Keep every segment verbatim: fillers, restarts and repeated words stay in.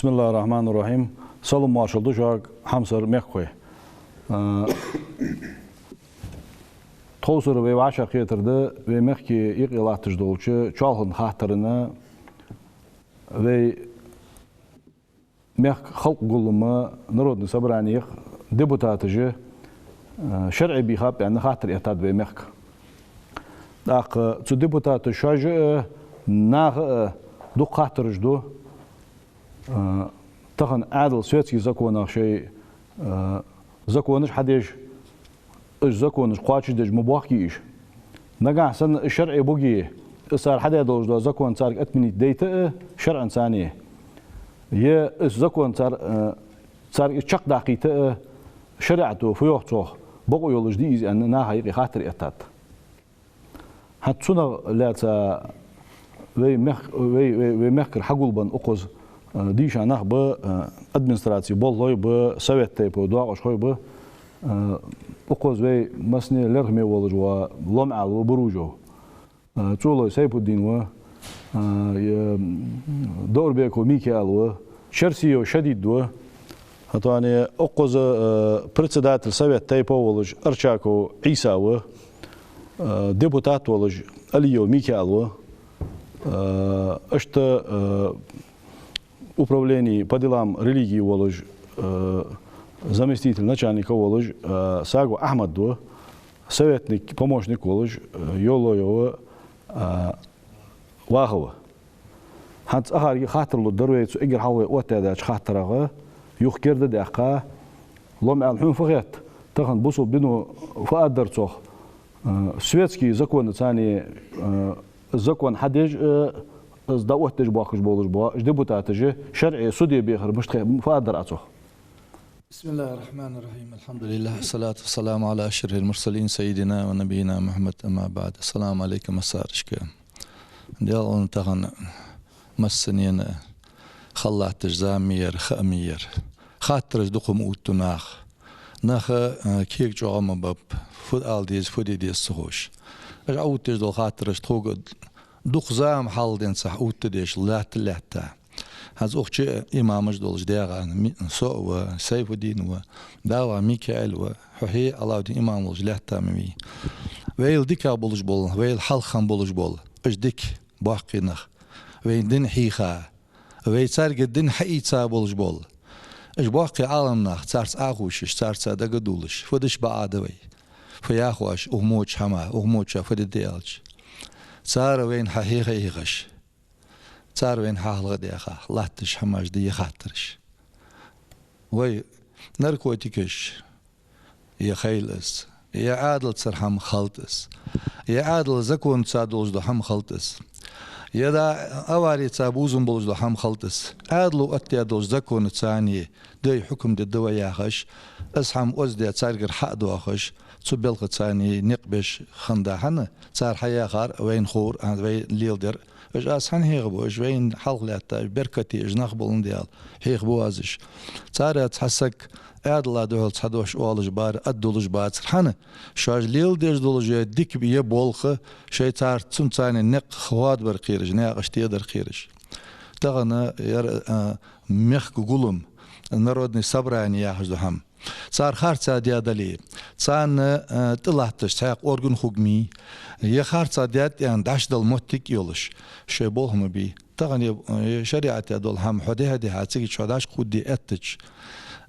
بسم الله الرحمن الرحيم. Салам-моаршал да шуга, хьамсара мехкахой. А, тховсара вай вӀашагӀкхетар да вай мехка юкъе латташ долча чоалхане хаттарна. Вай мехка Халкъа Гуллама Народни Собраниех депутаташа, а, шарӀе бийхаб аьнна хаттар эттад вай мехка. ТӀаккха цу депутаташа шоаш а, наха а дукха хаттараш ду. А, тахан Ӏаьдала светски законах шоай, а, законаш хьадеш, уж законаш кхоачашдеш ма бохкий уж. Нагахьа санна шарӀе буге, из цар хьадаь долаш дола закон царга отменить дайта а шарӀаца, е из закон цар, а, царга из чакхдаккхийта а шариӀато фу йоах цох, бокъо йолаш дий из аьнна, наха юкъе хаттар эттад. ХӀанз цунах лаьца вай мех-, вай, вай, вай мехкара хьагулбенна укхаза, а, дийша нах ба, а, администраце болхлой ба, Совета тейпов доакъашхой ба, а, укхаза вай массане лерхӀаме волаш вола Ломаьла ва Буружев. А, Цулой Сайпудин ва, а, е, Даурбеков Микаил ва, Шерсиев Шадид ва, хӀаьта а укхаза, а, председатель Совета тейпов волаш Арчаков Ӏийса ва, а, депутат волаш Алиев Микаил ва, а, иштта, а, управлени по делам религии волаш, а, заместитель начальника волаш, а, Сагов Ахьмад ва, советник, помощник волаш, а, Йолоев, а, Вахов. ХӀанз цхьа хаттар лургдар вай цу эггара хьалха вай оттадаьча хаттарах, юха керда даьккха, Ломаьла, хьона фу хет, тахан бусалба дино фу аргдар цох, а, светски законаца, а, закон хьадеш, а, из дӀаоттадеш бохкаш болаш бола уж депутаташ шарӀе суде бехар мишта хет, фу аргдар Ӏа цох? بسم الله الرحمن الرحيم. الحمد لله، الصلاة والسلام على أشرف المرسلين سيدنا ونبينا محمد، أما بعد. السلام عليكم, массарашка. Даьла, тахан массанена хала латташ зама ма яр, ха ма яр. Хаттараш дукха ма оттаду наха. Наха, а, кег чӀоагӀа ма баб, фу ала деза, фу де деза ца ховш. Уж Ӏооттадеш дола хаттараш тхога дукха зама хьалха денз цхьа оттадеш латта лаьтта. ХӀанз укхаза имамаш долаш дегӀа, ми-, со а ва, Сайфудин ва, Дава Микаил ва, хьо хье Алавдин имам волаш лаьтта ма вий. Вайл дикагӀа болаш бола, вайл хьалха хинна болаш бола уж дика боккхий нах, вайна дин хьийха, вай царга дин хьаийца болаш бола уж боккхий Ӏаламнах, царца Ӏохувшаш, царца дагадувлаш, фу деш бакъахьа да вай, фу яхаш, укх моча хӀама, укх моча фу де де аьлча. Цар вайна хьахьеха а хьехаш, цар вайна хьалха а даьха, латташ хӀамаш да е хаттараш. Вай наркотикаш, е хила из, е Ӏаьдалцара хӀама хилда из, е Ӏаьдала законаца долаш дола хӀама хилда из, е да аварица бувзам болаш дола хӀама хилда из, Ӏаьдало оттадаь долча законаца а дой хьукам дергда вай яхаш, из хӀама оаз де царгара хьа а доахаш, цу балхаца а никъ беш хинна да хьона, цар хьаяхар вайна ховра, вай леладер. Уж аз хьан хьеха бу, уж вайна хьалха лаьтта, уж беркате, уж нах боландаь Даьла, хьеха бу аз уж. Царех цхьа саг Ӏаьдала духьал цхьа дош оалаш бар, аргдолаш бацар хьона, шоаш леладеш долаш е дика е болх, шоай цар цунца а никъ хоадабар кхераш, наькъаш тедар кхераш. Тахан яр, а, мехка гуллам, Народни собрани яхаш да хӀама. Цар харцахьа даь дале, царна, а, тӀалатташ цхьаькха орган хургья, е харцахьа даьд аьнна дӀачудала моттиг йолаш, шоай болх ма бий. Тахан е, е шариӀата дола хӀама хьо дехьа-дехьа цига чу хьо дӀачукхувдде эттача,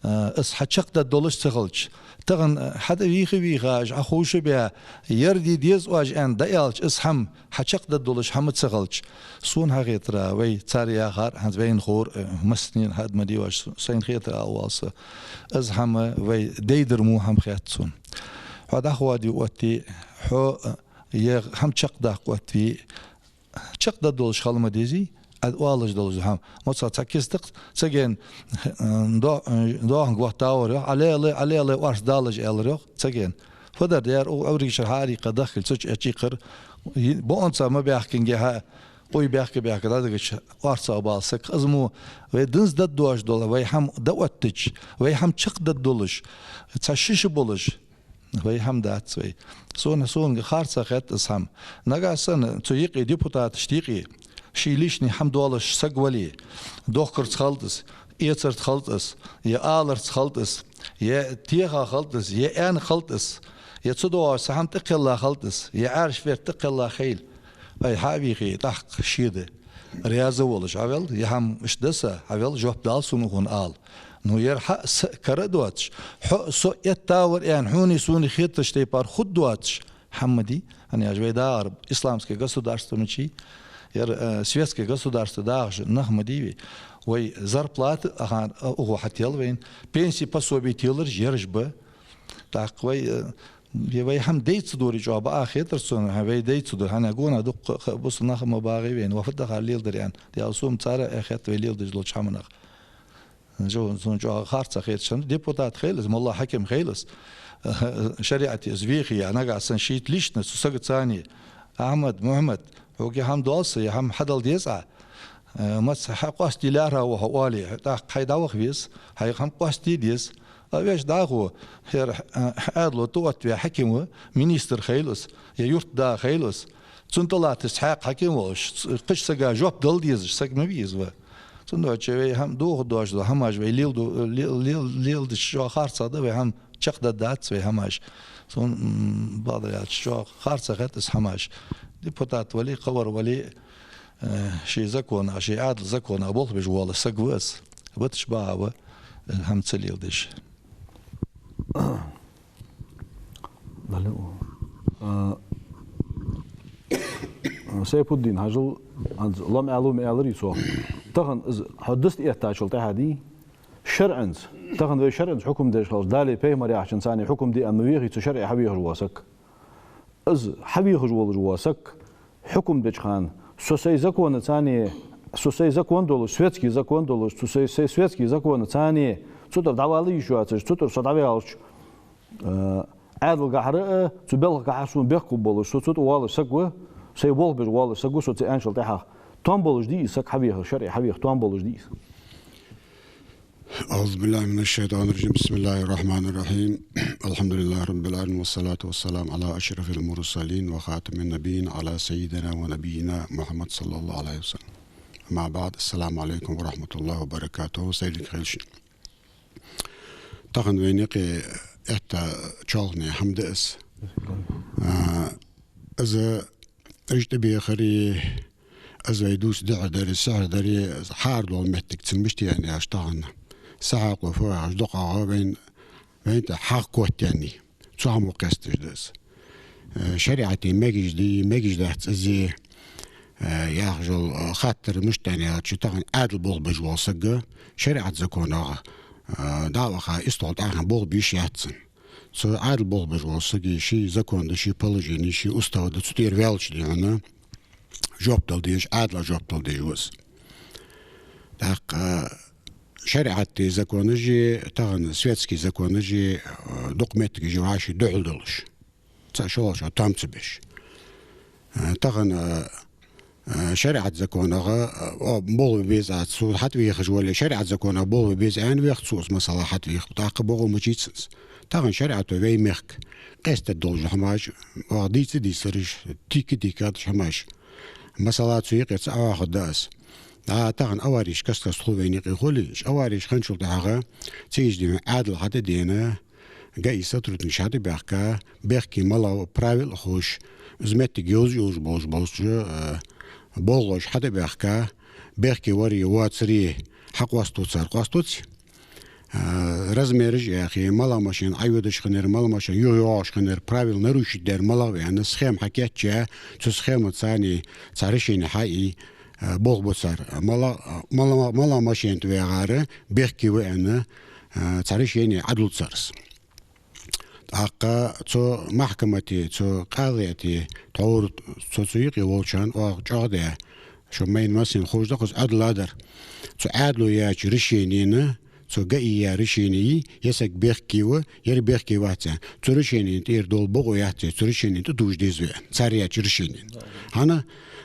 а, из хьачакхдаргдолаш ца хилча, тахан, а, хьатӀавийха-вийха, уж Ӏохувша баь, ер де деза оаш аьнна дӀааьлча, из хӀама хьачакхдаргдолаш хӀама ца хилча, сона хьахетара, вай цар яхар, хӀанз вайна ховра, э, массанена хьа ма дий оаш, сайна хетар ала воал со. Из хӀама вай дайдар мо хӀама хет сона. Хьо дӀахоаде отте, хьо, э, е хӀама чакхдаккха отте, чакхдаргдолаш хила ма дезий, Ӏа оалаш долаш да хӀама. Моцал цхьа киста-кх ца гаьна, э, до-, э, доаханга вахта вар йоах, Ӏалелай, Ӏалелай, орц далаш аьлар йоах ца гаьна. Фу дар дер, у Ӏавригашара хьаарийкха дахкал цу чу чикхар, бокъонца ма баьхкинге хьа, къуй баьхка-баьхка дӀадигача, орцагӀа бала саг. Из мо вай динца даргдоацаш дола, вай хӀама дӀаоттача, вай хӀама чакхдаргдолаш, цхьа шиша болаш, вай хӀама дац вай. Сона, сона харцахьа хет из хӀама. Нагахьа санна цу юкъе депутаташта юкъе ший личный хӀама долаш саг вале, дохкарца хилда из, Эцарца хилда из, е аларца хилда из, е теха хилда из, е аьнна хилда из, е цу догӀаш цхьа хӀама тӀакхелла хилда из, е Ӏаьржа ферда тӀакхелла хилда. Ай, хьа а вийхе, тӀаккха шеда. Раьза волаш хьавел, е хӀама иштта да са, хьавел, жоп дала сона хьона ала. Ну, ер хьа а са а кара а доацаш, хьо а со а эттавар аьнна, хьонеи сонеи хеташ тайпара хургдоацаш хӀама ма дий. ХӀана аьлча вай дагӀар исламский государство ма дий, ер, э, светский государство дагӀаш нах ма дий вай. Вай зарплата а хьа, а, угӀо хьател вайна, пенси, пособи телараш ераш ба. ТӀаккха вай, э, е вай хӀама дайца дори чӀоагӀа бакъахьа хетар сона, хӀа, вай дайца дори, хӀана гонахьа дукха ха-, бусалба нах ма багӀий вайна, ва фу дахар леладар аьнна. Дала сона цара а хет вай леладеш долча хӀаманах. Жо-, сона чӀоагӀа харца хеташ хиннад, депутат хийла из, моллагӀа хьаким хийла из, шариӀате из вехе, нагахьа санна шийта личность цу сага цани: «Ахьмад, Мухьаммад, хьога е хӀама доал са, е хӀама хьадала деза Ӏа. Э, маца хьакъоастаде лаьрхӀа ва хьо», — оале, тӀаккха хьай дӀаваха веза, хьай хӀама къоастаде деза. А вешта дӀахо, хӀара, э, Ӏаьдало тӀаоттаваь хьаким ва, министр хийла из, е юртда хийла из. Цунна тӀалатташ цхьаькха хьаким волаш, ц-, кхыча сага жоп дала дезаш саг ма вий из ва. Цудухьа вай хӀама дохадош дола хӀамаш вай леладу-, ле-, ле-, леладеш чӀоагӀа харцахьа да, вай хӀама чакхдаргдац вай хӀамаш. Сона, м, бакъдар аьлча, чӀоагӀа харца хет из хӀамаш. Депутат вале, кхывар вале, э, ший законах, ший Ӏаьдала законах болх беш вола саг ва из. Ваташ баха ва, э, хӀама ца леладеш. Дале, о. А, Сайпуддин, хьажал, хӀанз лоам аьлар, ма аьларий цо. Тахан из хьо даста эттачул тӀехьа дий, шарӀанца, тахан вай шарӀанца хьукам деш хилча, Далеи пайхамареи яхачунцани хьукам де аьнна ма вехий цу шарӀе хьавехаш вола саг. Из хьавехаш волаш вола саг хьукам деча хана, со сай законацани, со сай закон долаш, светский закон долаш, цу сай, сай светский законацани, цу тӀара дӀавала йиш йоацаш, цу тӀара со дӀаваьлча, э, Ӏаьдалгахьара а, цу балхагахьара сона бехк хургболаш, со цу тӀа воалаш саг ва, сай болх беш воалаш саг ва, со ца аьнначул тӀехьагӀа. Тоам болаш дий из саг хьавехар, шарӀе хьавеха тоам болаш дий из? أعوذ بالله من الشيطان الرجيم. بسم الله الرحمن الرحيم. الحمد لله رب العالمين، والصلاة والسلام على أشرف المرسلين وخاتم النبيين، على سيدنا ونبينا محمد صلى الله عليه وسلم. أما بعد، السلام عليكم ورحمة الله وبركاته. Сайре хийла шун. Тахан вайна юкъе этта чоалхане хӀама да из. А, из уж тӀабехари, из вай дувца дехьа дари, сехьа дари, хьаара дола моттиг цун мишта я аьлча тахан. Сахьакъо фу яхаш дукхагӀа вайна, вайна тӀа хьагӀ коттаяьннай. Цу хӀамо кхесташ да из. Э, шариӀате мегаш дий, мегаш дац из, э, яхаш йола, э, хаттар мишта я аьлча, тахан Ӏаьдала болх беш вола саг, шариӀата законах, э, дӀа а ваха, истол тӀехьа болх бе йиш яц цун. Цу Ӏаьдала болх беш вола сага ший закон да, ший положени, ший устав да, цу тӀера ваьлча дий хьона, жоп дала дезаш, Ӏаьдала жоп дала дезаш ва из. ТӀаккха шариӀата законаши, тахан светски законаши, э, дукха моттигаши вӀаши духьал долаш. Цхьа шоллагӀчоа тоам ца беш. Э, тахан, э, э, шариӀата законах, э, о, болх бе беза аьнна, цо хьатӀавехаш вале, шариӀата законах болх бе беза аьнна вех цо из, масала, хьатӀавех, тӀаккха бокъо ма чий цунца. Тахан шариӀато вай мехка къоастадергдолаш хӀамаш, оаха дийца а дийцараш, тика а тиккхадеш хӀамаш. Масала, цу юкъера цхьа Ӏохоаха да аз. А, тахан авареш каст-каста хул вайна юкъе хулий, уж авареш хинначул тӀехьагӀа, цига дийна Ӏаьдал хьатӀадена, ГАИ сотрудникаш хьатӀабаьхка, бехке малав правил а ховш, из моттиг йовза йолаш болаш болча, э, болхлоша хьатӀабаьхка, бехке вари, воацари хьакъоаставу цар, къоаставеций? А, размераш а яхе, малагӀа машен Ӏойодаш хиннаяр, малагӀа машен юхайоагӀаш хиннаяр, правил нарушить даьр малагӀа ва аьнна, схема хьакийчъяь, цу схемацани цхьа решени хьаийя, а, болх бу цар. МалагӀа, малагӀа, малагӀа машен тӀа вагӀар бехке ва аьнна, а, цхьа решени Ӏодул цар из. ТӀаккха цу махкамате, цу къазиате, тхьовра цу, цу юкъе волчарна оаха чӀоагӀа даь, шо майна массанена ховш да-кх из Ӏаьдала дар. Цу Ӏаьдало яьча решенена, цу ГАИ яь решени, ер саг бехке ва, ер бехке вац аьнна, цу решенена тӀера дола бокъо яц, цу решенена тӀатувжа деза вай, цар яьча решенена. ХӀана?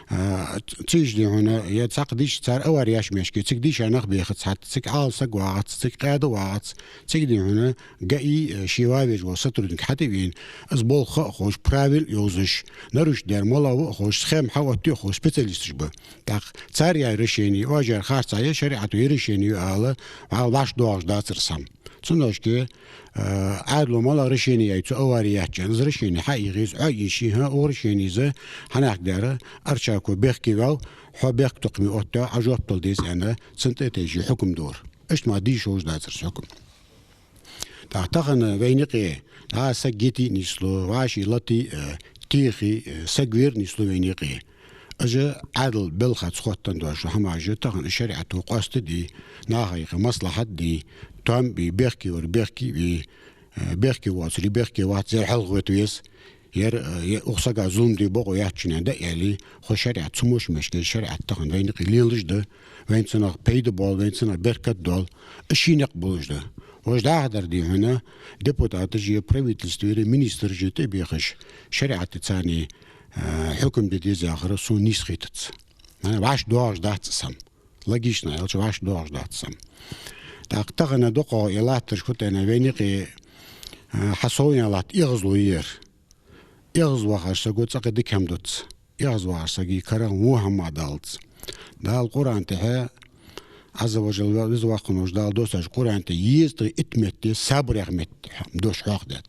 А, ц-, цу иштта, дий хьона, е цхьаккха дийша цар авари яьча мехка, цига дийша нах бехац хӀаьта, цига Ӏалам саг вагӀац, цига къаьда вагӀац, цига, дий хьона, ГАИ, э, ше ваь везаш вола сотрудник хьатӀавена, из болх ха а ховш, правил а йовзаш, нарушить даьр малагӀа ва а ховш, схема хьаоттае а ховш специалисташ ба. ТӀаккха цар яь решени, оаш яьр харцахьа я, шариӀато яь решени я ала, вӀалла вӀаши доагӀаш дацар из хӀама. Цудухьа, э, Ӏаьдало малагӀа решени яьй цу авари яьча хана, из решени хьаийха из, Ӏоийша, хӀа, укх решени из хьанехк даьр, Арчако бехке ваьв, хьо бехктокхаме оттадаь, Ӏа жоп дала деза аьнна, цунна тӀа а тайжа хьукам дора. Иштта мара дийша ховш дацар из хьукам. ТӀаккха тахан вайна юкъе, а, саг йитий а нийслу, вӀаши латий, э, техий, э, саг вер а нийслу вайна юкъе. Уж Ӏаьдала балхаца хоттаденна дола хӀамаш тахан шариӀато къоастаде, наха юкъе маслахьат де, тоам бе, бехке вар бехке ве, э, бехке воацар бехке вац, ер хьалхавета веза, ер, э, е-, укх сага зулам де бокъо яц шоана дӀа а аьле, хьо шариӀат цу моча мешке, шариӀат тахан вайна юкъе лелаш да, вайна цунах пайда боал, вайна цунах беркат доал, из ший никъ болаш да. Вож дӀахо дар, дий хьона, депутаташ е правительствера, министраш е тӀабехаш, шариӀата царна, э, хьукам де деза яхар сона нийса хетац. Э, вӀаши доагӀаш дац из хӀама. Логично аьлча, вӀаши доагӀаш дац из хӀама. ТӀаккха тахан дукхагӀа е латтараш хӀаьта а вайна юкъе, э, хьасовнаяь латт эгӀазло яр. ЭгӀазвахача саго цӀаккха дика хӀама дац. ЭгӀазвахача сага карагӀа во хӀама а далац. Дала Къуръан тӀа, Ӏазза ва жалла, веза воккха волча Дала доссача Къуръан тӀа езткъеи итт метте сабар яха метте дош хьоахадаьд.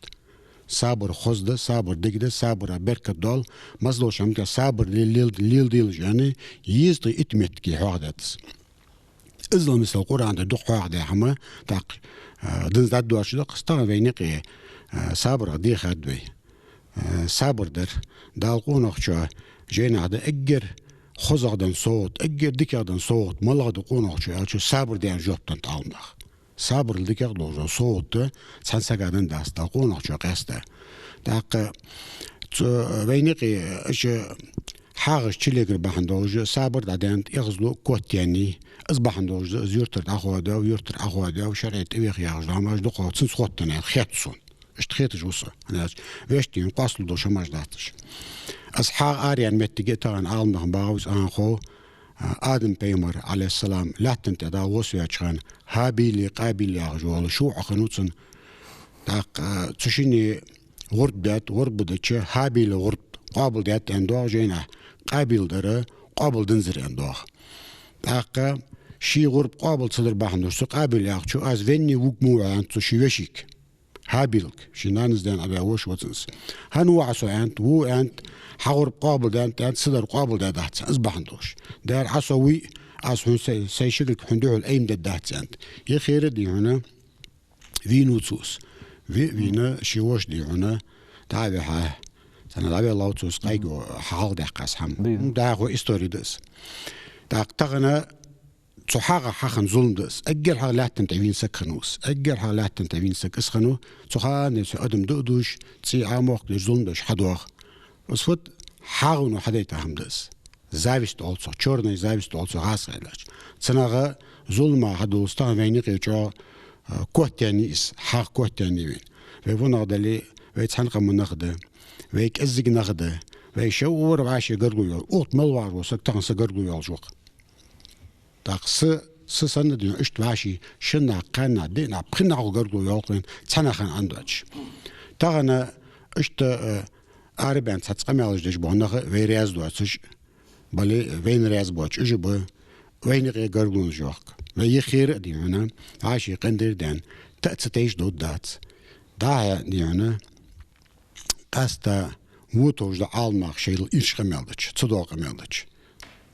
Сабар хоза да, сабар дика да, сабара беркат доал, массадолча хӀаман тӀа сабар лел-, лел-, леладелаш аьнна, езткъеи итт метте хьоахадаьд из. Иззал мисал Къуръан тӀа дукха хьоахадаь хӀама, тӀаккха, а, динца дӀадоацаш да-кх из, тахан вайна юкъе, а, сабарах дехад вай. А, сабар дар, Дала къонахчоа жайнашка да эггара хозагӀа денна совгӀат, эггара дикагӀа денна совгӀат малагӀа да къонахчоа аьлча, сабар да аьнна жоп деннад Ӏаламнаха. Сабарал дикагӀа долаш дола совгӀат цхьан сага денна дац, Дала къонахчоа къаьста. ТӀаккха цу вайна юкъе уж хьагӀаш чулегар бахьан долаш сабар дӀадаьннад, эгӀазло котъяьннай, из бахьан долаш да из юртара дӀахоадаьв, юртара Ӏохоадаьв, шариӀат тӀавеха яхаш дола хӀамаш дукхагӀа цунца хоттаденна аьнна хет сона. Иштта хеташ ва со. ХӀана аьлча вешта, дий хьона, къоасталуш дола хӀамаш дац уж. Из хьагӀ араяьнна моттиг а тахан Ӏаламнаха багӀа ва из, Ӏа хов, а, Адам пайхамар, Ӏалайхи ссалам, лаьттан тӀа Дала воссаваьча хана, ХӀабили Къабили яхаш вола ши воӀ хиннав цун. ТӀаккха, а, цу шинне гӀурба даьд, гӀурба дича ХӀабила гӀурба къоабалдаьд аьнна доагӀа жайнашка, Къабила дар къоабалдензар аьнна доагӀа. ТӀаккха ший гӀурба къоабал ца дар бахьан долаш цу Къабила яхачо: «Аз венне вувргва ва», — аьннад цо ший вешийга. ХӀабилга, ший нанас даьнна Ӏабаь воша ва цунна из. «ХӀана ву Ӏа со?» — аьннад. «Ву, — аьннад, — хьа гӀурба къоабалдаьннад, — аьннад, — са дар къоабалдаьдац хьа из бахьан долаш. Дера Ӏа со вуй, аз хьона сай, сай ши кулг хьона духьал айма дергдац», — аьннад. Е хера, дий хьона, вийнав цо из. Ве а вийна, ший воша, дий хьона, дӀа а вихьа, цхьана дӀавеллав цо из, къайго хьалхадаьккха из хӀама. Дий. Ну, дӀахо истори да из. ТӀаккха тахан цу хьагӀах хьахинна зулам да из. Эггара хьалха лаьттан тӀа вийна саг хиннав из. Эггара хьалха лаьттан тӀа вийна саг из хиннав. Цу хана цу адам дуа дуаш, цӀий Ӏомохкаш, зулам деш хьадоагӀа. Из фуд, хьагӀо хьадайта хӀама да из. Зависть оал цох, чёрная зависть оал цох гӀазкхий аьлча. Цунах зулама хьадувлаш тахан вайна юкъе чӀоагӀа, а, котъяьннай из, хьагӀ котъяьннай вайна. Вай вунах дале, вай цхьан къаман нах да, вай кӀезига нах да, вай шеввар вӀаши гаргало йоал. Укх тӀа мел вагӀаш вола саг тахан са гаргало йолаш ва-кх. ТӀаккха са, са санна, дий хьона, иштта вӀаши шиннахьа, кхаьннахьа, диъннахьа, пхеннахьа гаргало йоал-кх вайна, цхьаннахьа хинна Ӏандоацаш. Тахан иштта, э, арабаьнна цхьацца къамаьлаш деш бола нах а вай раьза доацаш, бале, вайна раьза боацаш уж а ба, вайна юкъе гаргалонаш йоахк. Вай е хера а, дий хьона, вӀаши къинтӀера даьнна, тӀа а ца тайча довргдац. ДӀахо, дий хьона, къаьстта во товш да Ӏаламнах шоайла ирча къамаьл дича, ца доагӀа къамаьл дича.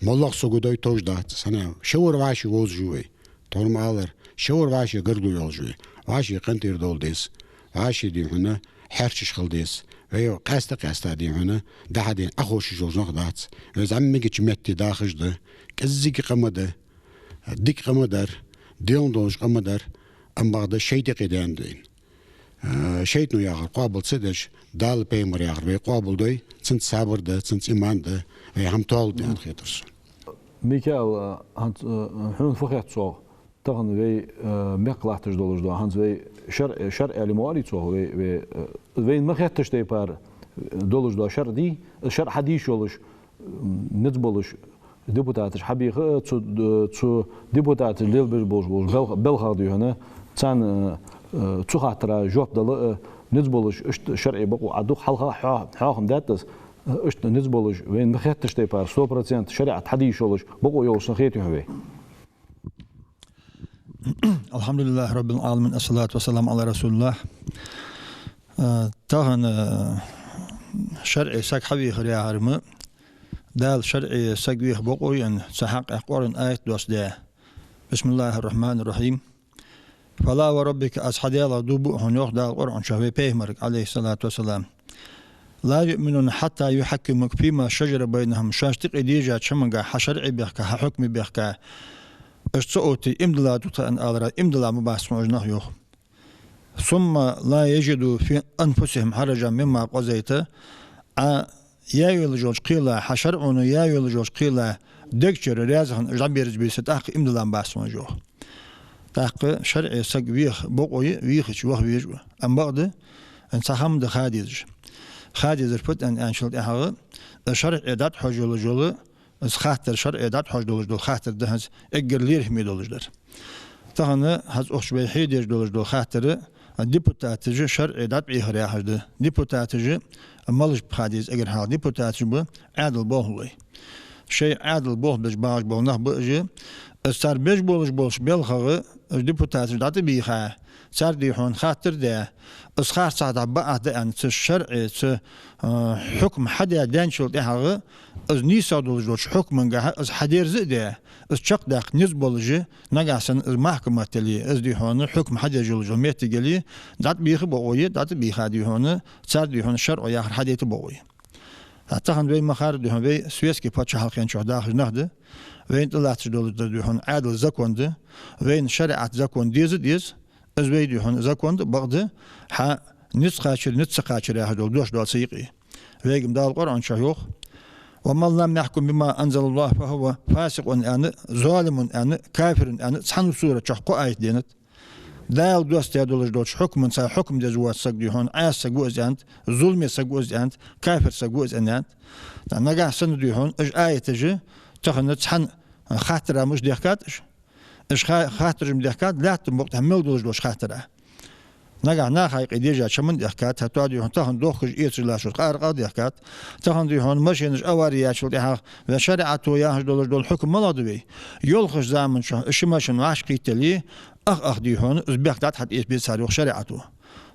МоллагӀа саго дой товш дац из, хӀана аьлча шеввар вӀаши вовзаш ва вай. Тхьовра ма аллара, шеввар вӀаши гаргало йолаш ва вай. ВӀаши къинтӀера довла деза, вӀаши, дий хьона, хьерчаш хила деза. Вай къаьста-къаьста, дий хьона, дӀахо, дий хьона, Ӏоховшаш йолаш нах дац. Вай зӀамигача метте дахаш да, кӀезига къам а да, дика къам а дар, делан долаш къам а дар, амма бакъда шайтӀа юкъе даьннад вайна. Э, шайтӀано яхар къоабал ца деш, Дала, пайхамара яхар вай къоабалдой, цунца сабар да, цунца иман да, вай хӀама тоалургда аьнна хетар сона. Микаил, э, хьона фу хет цох, тахан вай, э, мехка латташ долаш дола, хӀанз вай шарӀ, шарӀ аьле ма оалий цох, вай, вай, э, вайна ма хеттача тайпара долаш дола шарӀ дий, шарӀ хьадийша йолаш, низ болаш депутаташ хьабийха, цу, цу депутаташа лелабеш болаш бола белх-, белхах дий хьона, царна, э, цу хаттара жоп дала, э, низ болаш, иштта шарӀе бокъо а дукха хьалха хьо-, хьехам даьд аз, э, иштта низ болаш, вайна ма хеттача тайпара, сто процент шариӀат хьаде йиш йолаш, бокъо йолаш санна хет хьона вай. الحمد لله رب العالمين، الصلاة والسلام على رسول الله. Э, тахан, э, шарӀе саг хьавийхар яхар ма, Дала шарӀе саг вийха бокъо я аьнна, цу хьакъехьа Къуръан аят доссадаь. بسم الله الرحمن الرحيم. فلا وربك, аз хьа Даьлах дув буъ хьона, йоах Дала Къуръан чу вай пайхамарга, عليه الصلاة والسلام. لا يؤمنون حتى يحكموك فيما شجر بينهم. Шоашта юкъе дийжача хӀаманга хьа шарӀе бехка, хьа хьукме бехка, уж ца оттае иман дилла дукха аьнна аларах, иман дилла ма бац хьона уж нах, йоах. ثم لا يجدوا في أنفسهم حرجا مما قضيت. Ӏа яь йолаш йолча кхела, хьа шарӀо яь йолаш йолча кхела, дег чура раьза хинна уж дӀаберзабе, тӀаккха иман дилла ма бац хьона уж, йоах. ТӀаккха шарӀе саг вийха бокъо я, вийхача ваха везаш ва. Амма бакъда, цхьа хӀама да ха дезаш. Ха дезар фуд аьнна аьнначул тӀехьагӀа, шарӀе дӀатӀахьожа йолаш йола, из хаттар шарӀе дӀатӀахьожа долаш дола хаттар да хӀанз эггара лоархӀаме долаш дар. Тахан хӀанз укх чу вай хьедеш долаш дола хаттар, депутаташа шарӀе дӀатӀабийхар яхаш да. Депутаташ малаш ба ха деза эггара хьалха? Депутаташ ба Ӏаьдала болхлой. Шоай Ӏаьдала болх беш багӀаш бола нах ба уж. Из цар беш болаш болча белхагӀа уж депутаташ дӀатӀабийха, цар дий хьона хаттар даь, из харцахьа дӀа бакъахьа да аьнна, цу шарӀе, цу, а, хьукма хьадаь даьнначул тӀехьагӀа, из нийсагӀа долаш долча хьукмангахьа из хьадерза а даь, из чакхдаккха низ болаш, нагахьа санна из махкамат яле, из дий хьона хьукма хьадеш йолаш йола моттиг яле, дӀатӀабийха бокъо я, дӀатӀабийха дий хьона, цар дий хьона шарӀо яхар хьадайта бокъо я. А тахан вай ма харра дий хьона, вай светски паччахьалкхен чу дахаш нах да, вайна тӀалатташ долаш да дий хьона Ӏаьдала закон да, вайна шариӀат закон деза а деза, из вай дий хьона закон да, бакъда, хьа низ кхачар, низ ца кхачар яхаш дола дош доацаш юкъе. Вайга-м Дала Къуръан чу йоах: ومن لم يحكم بما أنزل الله فهو فاسق аьнна, залимун аьнна, кафирун аьнна, цхьан сурата чу кхо аят денад. Дала доссадаь долаш долча хьукманца хьукм деш воаца саг дий хьона, Ӏаьса саг ва из аьннад, зуламе саг ва из аьннад, кафир саг ва из аьннад. ТӀаккха нагахьа санна дий хьона, уж аяташ тахан цхьан хаттара муш дехкад уж. Уж ха-, хаттараш ма дехкад, лаьттан букъ тӀа мел долаш долча хаттара. Нагахьа наха юкъе дийжача хӀаман дехкад, хӀаьта дий хьона тахан дохкаш эцаш латташ къаркъа дехкад. Тахан дий хьона машинаш авари яьчул тӀехьагӀа вай шариӀато яхаш долаш дола хьукм малагӀа да вай? Йолхаш заман чу ши машин вӀашагӀкхийттале, ах-ах дий хьона, из бехк дӀатӀа хьатӀаэца беза цар, йоах шариӀато.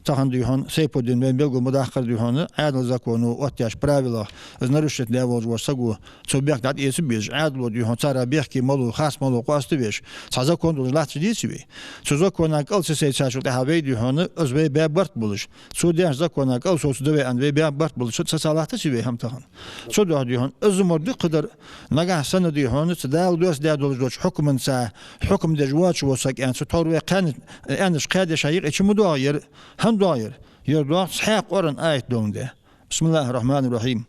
Тахан дий хьона Сайпуддин вайна белгал ма даккхара дий хьона, Ӏаьдала законо оттадаьча правилах из нарушать даь волаш волча саго цо бехк дӀатӀаэца безаш, Ӏаьдало дий хьона цар бехке малув, харц малув къоаставеш, цхьа закон долаш латташ деций вай? Цу закона кӀал ца сайцачул тӀехьагӀа вай дий хьона, из вай баь барт болаш, цо даьча закона кӀал совцаргда вай аьнна, вай баь барт болаш, ца, ца латтаций вай хӀама тахан? Цудухьа дий хьона, из мо дукха дар, нагахьа санна дий хьона, цу Дала доссадаь долаш долча хьукманца хьукм деш воацаш вола саг аьнна, цу тхьовра вай кхаьн-, аьннача кхаь деша юкъе чу ма доагӀа ер, хӀана доагӀа ер? Ер доагӀа цхьаькха Къуръан аят доландаь. بسم الله الرحمن الرحيم.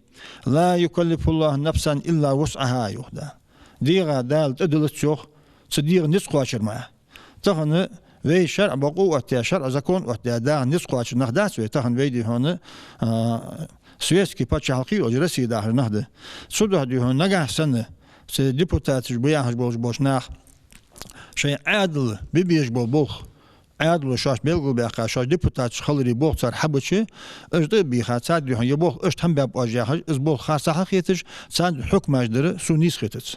لا يكلف الله نفسا إلا وسعها, йоах Дала. ДегӀа Дала тӀадиллац, йоах, цу дегӀа низ кхоачар мара. Тахан вай шарӀа бокъо оттадаь, шарӀа закон оттадаь, дегӀа низ кхоачаш нах дац вай, тахан вай дий хьона, а, светски паччахьалкхе йолча Россе дахаш нах да. Цудухьа дий хьона нагахьа санна, цу депутаташ ба яхаш болаш болча наха, шоай Ӏаьдало бе безаш бола болх, Ӏаьдало шоашта белгалбаьккха, шоаш депутаташ хилара болх цар хьабича, уж тӀабийха, цар дий хьона ер болх иштта хӀама баьб оаш яхаш, из болх харцахьа хеташ, царна хьукмаш дар сона нийса хетац.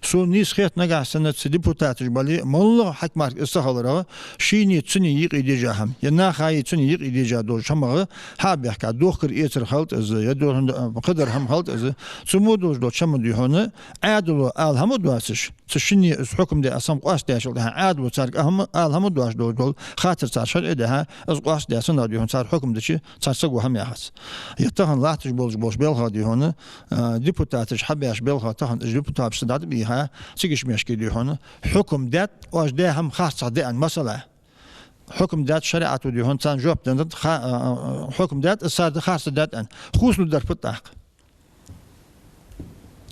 Сона нийса хет нагахьа санна цу депутаташ бале, моллагӀа хьакимашка из ца хиларах, шийнеи цуннеи юкъе дийжа хӀама, е нахаи цуннеи юкъе дийжа долча хӀамах хьа а баьхка, дохкар-эцар хилда из, е духьал кхыдар хӀама хилда из, цу мо долаш долча хӀаман дий хьона, Ӏаьдало ала хӀама доацаш, цу шинне из хьукм даь, из хӀама къоастадаьчул тӀехьагӀа Ӏаьдало царга хӀама, ала хӀама доацаш долаш дола хаттар цар шарӀе даьха, из къоастадаь санна дий хьона цар хьукм дича, цар саго хӀама яхац. Е тахан латташ болаш болча белхах дий хьона, а, депутаташ хьабаьча белхах тахан уж депутаташ дӀатӀабийха, цига ши мешке дий хьона, хьукм даьд, оаш даь хӀама харцахьа да аьнна, масала. Хьукм даьд шариӀато дий хьона, царна жоп деннад, ха-, а, а, хьукм даьд, из цар да харцахьа даьд аьнна. Хувцалургдар фуд тӀаккха?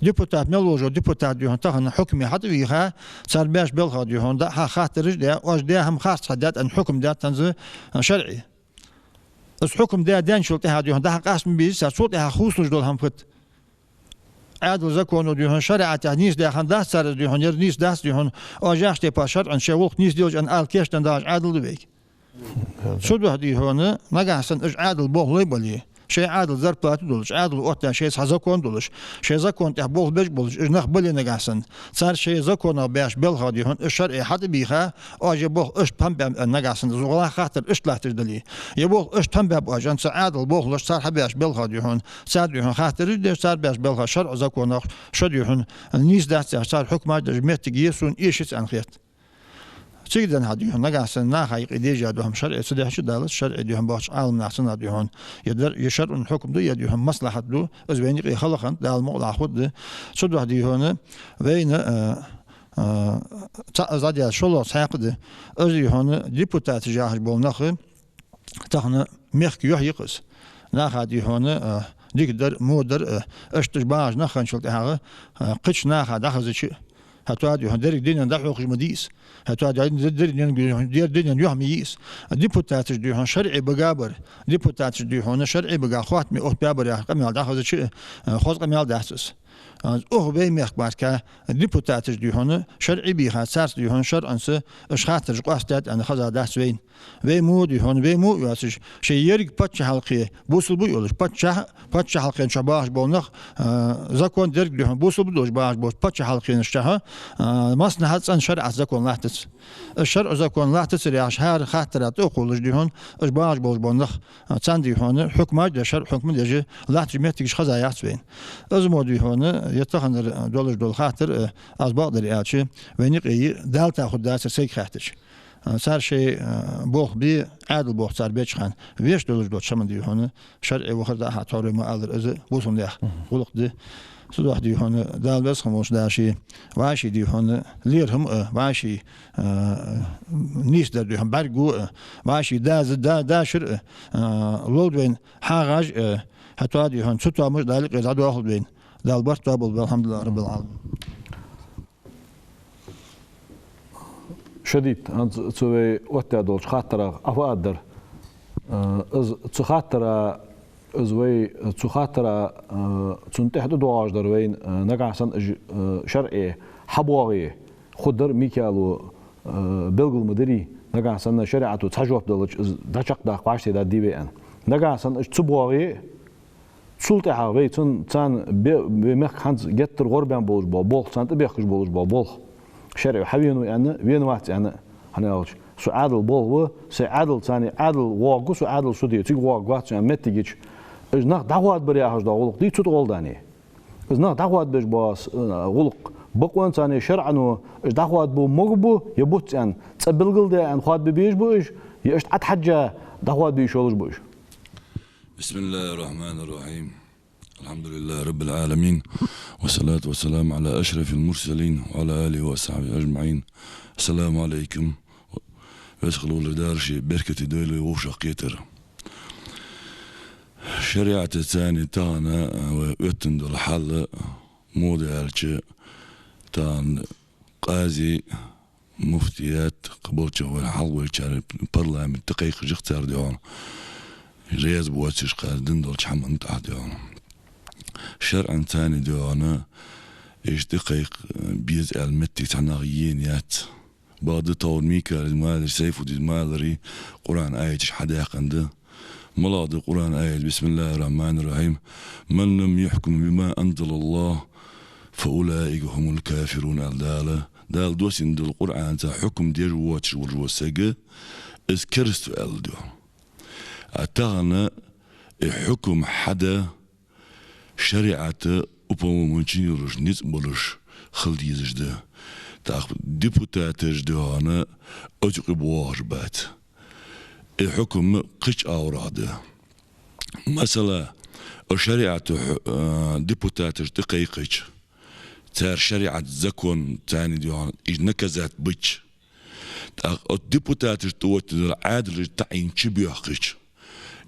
Депутат мел волаш вола депутат дий хьона тахан хьукме хьатӀавийха, цар баьча белхах дий хьона, дӀа хьа хаттараш а даь, оаш даь хӀама харцахьа даьд аьнна хьукм даьд хӀанз, а, шарӀе. Из хьукм даь даьнначул тӀехьагӀа дий хьона, дӀа-хьа къаста ма безий цар, цул тӀехьагӀа хувцалуш дола хӀама фуд? Ӏаьдал законо дий хьона, шариӀатехь нийса даь хиннадац цар из дий хьона, ер нийса дац дий хьона, оаш яхача тайпара шарӀан шоай гӀулакх нийса делча а ала кийчдаь дахача Ӏаьдал да вайга. Цудухьа дий хьона, нагахь санна уж Ӏаьдала болхлой бале, шоай Ӏаьдала зарплата долаш, Ӏаьдало оттадаь шоай цхьа закон долаш, шоай закона тӀехь болх беш болаш уж нах бале нагахь санна, цар шоай законах баьча белхах дий хьона, уж шарӀе хьатӀабийха, оаш ер болх иштта хӀана баьб аьнна нагахь санна, из гӀулакх хаттар иштта латташ дале. Ер болх иштта хӀана баьб оаш аьнна, цу Ӏаьдала болхлоша цар хьабаьча белхах дий хьона, цар дий хьона хаттараш деш, цар баьча белхах, шарӀо, законах шо дий хьона нийса дац яхаш, цар хьукмаш деш моттиг я сона эшац аьнна хет. Цига денз хьа дий хьона, нагахь санна наха юкъе дежа дола хӀама шарӀе ца дехча а далац, шарӀе дий хьона бохча Ӏаламнаха цунах дий хьона, ер дар, ер шарӀан хьукам да, ер дий хьона маслахьат да, из вайна юкъе хала хиннад, Дала мукъалахь хургда. Цудухьа дий хьона, вайна, а, а, цхьа из дӀадаьлча шоллагӀа цхьаькха да. Из дий хьона депутаташ яхаш бола нах, тахан мехка юхь я-кх из. Наха дий хьона, а, дика дар, во дар, а, иштта уж багӀаш нах хинначул тӀехьагӀа, а, кхыча наха дӀахазача а, хӀаьта дий хьона деррига дунен дӀахьокхаш ма дий из. ХӀаьта деррига дунен, деррига дунен юхь ма йий из. Депутаташ дий хьона шарӀе бага бар, депутаташ дий хьона шарӀе бага хоаттаме оттабаьбар яхаш къамаьл дӀахазача а, хоза къамаьл дац из. А, оаха вай мехка мара-кх депутаташ дий хьона шарӀе бийха, царца дий хьона шарӀанца уж хаттараш къоастадаьд аьнна хезадац вайна. Вай мо дий хьона, вай мо а йоацаш, шоай еррига паччахьалкхе бусалба а йолаш, паччахь-, паччахьалкхен чу багӀаш бола нах, а, закон дерг дий хьона бусалба долаш багӀаш болча паччахьалкхенаш чу, а, массанахьа цӀена шариӀата закон латтац. Уж шарӀо закон латтацар яхаш, хӀара хаттара тӀа а кхоллаш дий хьона, уж багӀаш болаш бола нах, а, царна дий хьона хьукмаш деш, шарӀа хьукам деш латтача моттигаш хеза яц вайна. Из мо дий хьона, ер таханара долаш дола хаттар, а, аз бакъдар аьлча, вайна юкъе далта хургдацар сайга хаьттача. А, цар шоай, а, болх бе, Ӏаьдала болх цар беча хана, вешта долаш долча хӀаман дий хьона, шарӀе вахар дӀа-хьа тхьовра ма аллара, из бусалба наьха гӀулакх да. Цудухьа дий хьона, Дала веза хинна волча Дала ший, вӀаший дий хьона лерхӀам а, вӀаший, а, нийсдар дий хьона бӀаргаго а, вӀаший даза-, да-, дашар а, а, лолда вайна хьагӀаш а, хӀаьта дий хьона цу тоамаш Дала юкъера дӀадоахалда вайна. Дала барт тоаболба, алхьамдулиллахӀи раббил Ӏаламин. Шадид, хӀанз цу вай оттадаь долча хаттарах Ӏа фу аргдар? Э, из цу хаттара, из вай цу хаттара, э, цунна тӀехьа тӀадоагӀаш дар вайна, э, нагахь санна уж, э, шарӀе хьабоагӀе, хургдар Микаила, э, белгал ма дарий, нагахь санна шариӀато цхьа жоп далча, из дӀачакхдаккха вӀаштӀехьа дадий вай аьнна. Нагахь санна уж ца боагӀе, цул тӀехьагӀа вай цун-, царна бе-, вай мехка хӀанз геттара гӀорбаьнна болаш бола болх, царна тӀабехкаш болаш бола болх шарӀо хьавенав аьнна, венавац аьнна, хӀана аьлча, со Ӏаьдала болх бу, сай Ӏаьдал царна, Ӏаьдала воагӀаргва со, Ӏаьдала суде, цига воагӀаргвац со аьнна моттиг йича, уж нах дӀахоадабар яхаш дола гӀулакх дий цу тӀа гӀолла даьнна. Из нах дӀахоадабеш бола с-, э, гӀулакх бакъонца а, шарӀо а уж дӀахоадабу, могабу, е бувц аьнна, цкъа белгалдаь аьнна хоадабе безаш ба уж, е иштта Ӏа тӀахьежжа дӀахоадабе йиш йолаш ба уж? بسم الله الرحمن الرحيم. الحمد لله رب العالمين. والصلاة والسلام على أشرف المرسلين وعلى آله وصحبه أجمعين. السلام عليكم. Веза хинна волча Дала ший беркате дойла вай вовшахкхетар. ШариӀатаца а тахан, а, вай оттадаь дола хьал, мо да аьлча, тахан къази, муфтият, кхыболча вай хьалхавайчар парламент тӀакхайкаш я-кх цар дий хьона. Раьза боацаш кхы денна долча хӀаман тӀа дий хьона. ШарӀанца а дий хьона, иштта тӀакхайка беза аьнна моттиг цхьаннахьа енна яц. Бакъда тхьовра Микаила из ма аллара, Сайфуддина из ма аллара, Къуръан аяташ хьадаьккха да. МалагӀа да Къуръан аят: بسم الله الرحمن الرحيم. من لم يحكم بما أنزل الله فأولئك هم الكافرون, аьннад Дала. Дала доссадаь дола Къуръанца хьукам деш воацаш волаш вола саг, из кераста ва аьннад. А тахан из хьукам хьаде шариӀата уполномоченни йолаш, ницкъ болаш хила дезаш да. ТӀаккха депутаташ дий хьона оцу юкъе боагӀаш бац. Из хьукам кхыча оагӀорахьа да. Масала, шариӀата хьу-, а, депутаташ тӀакхайкача, цар шариӀата законаца а дий хьона уж наказать бича, тӀаккха оцу депутаташта тӀаоттадаь дола Ӏаьдалаш таӀийна чубоьхкача,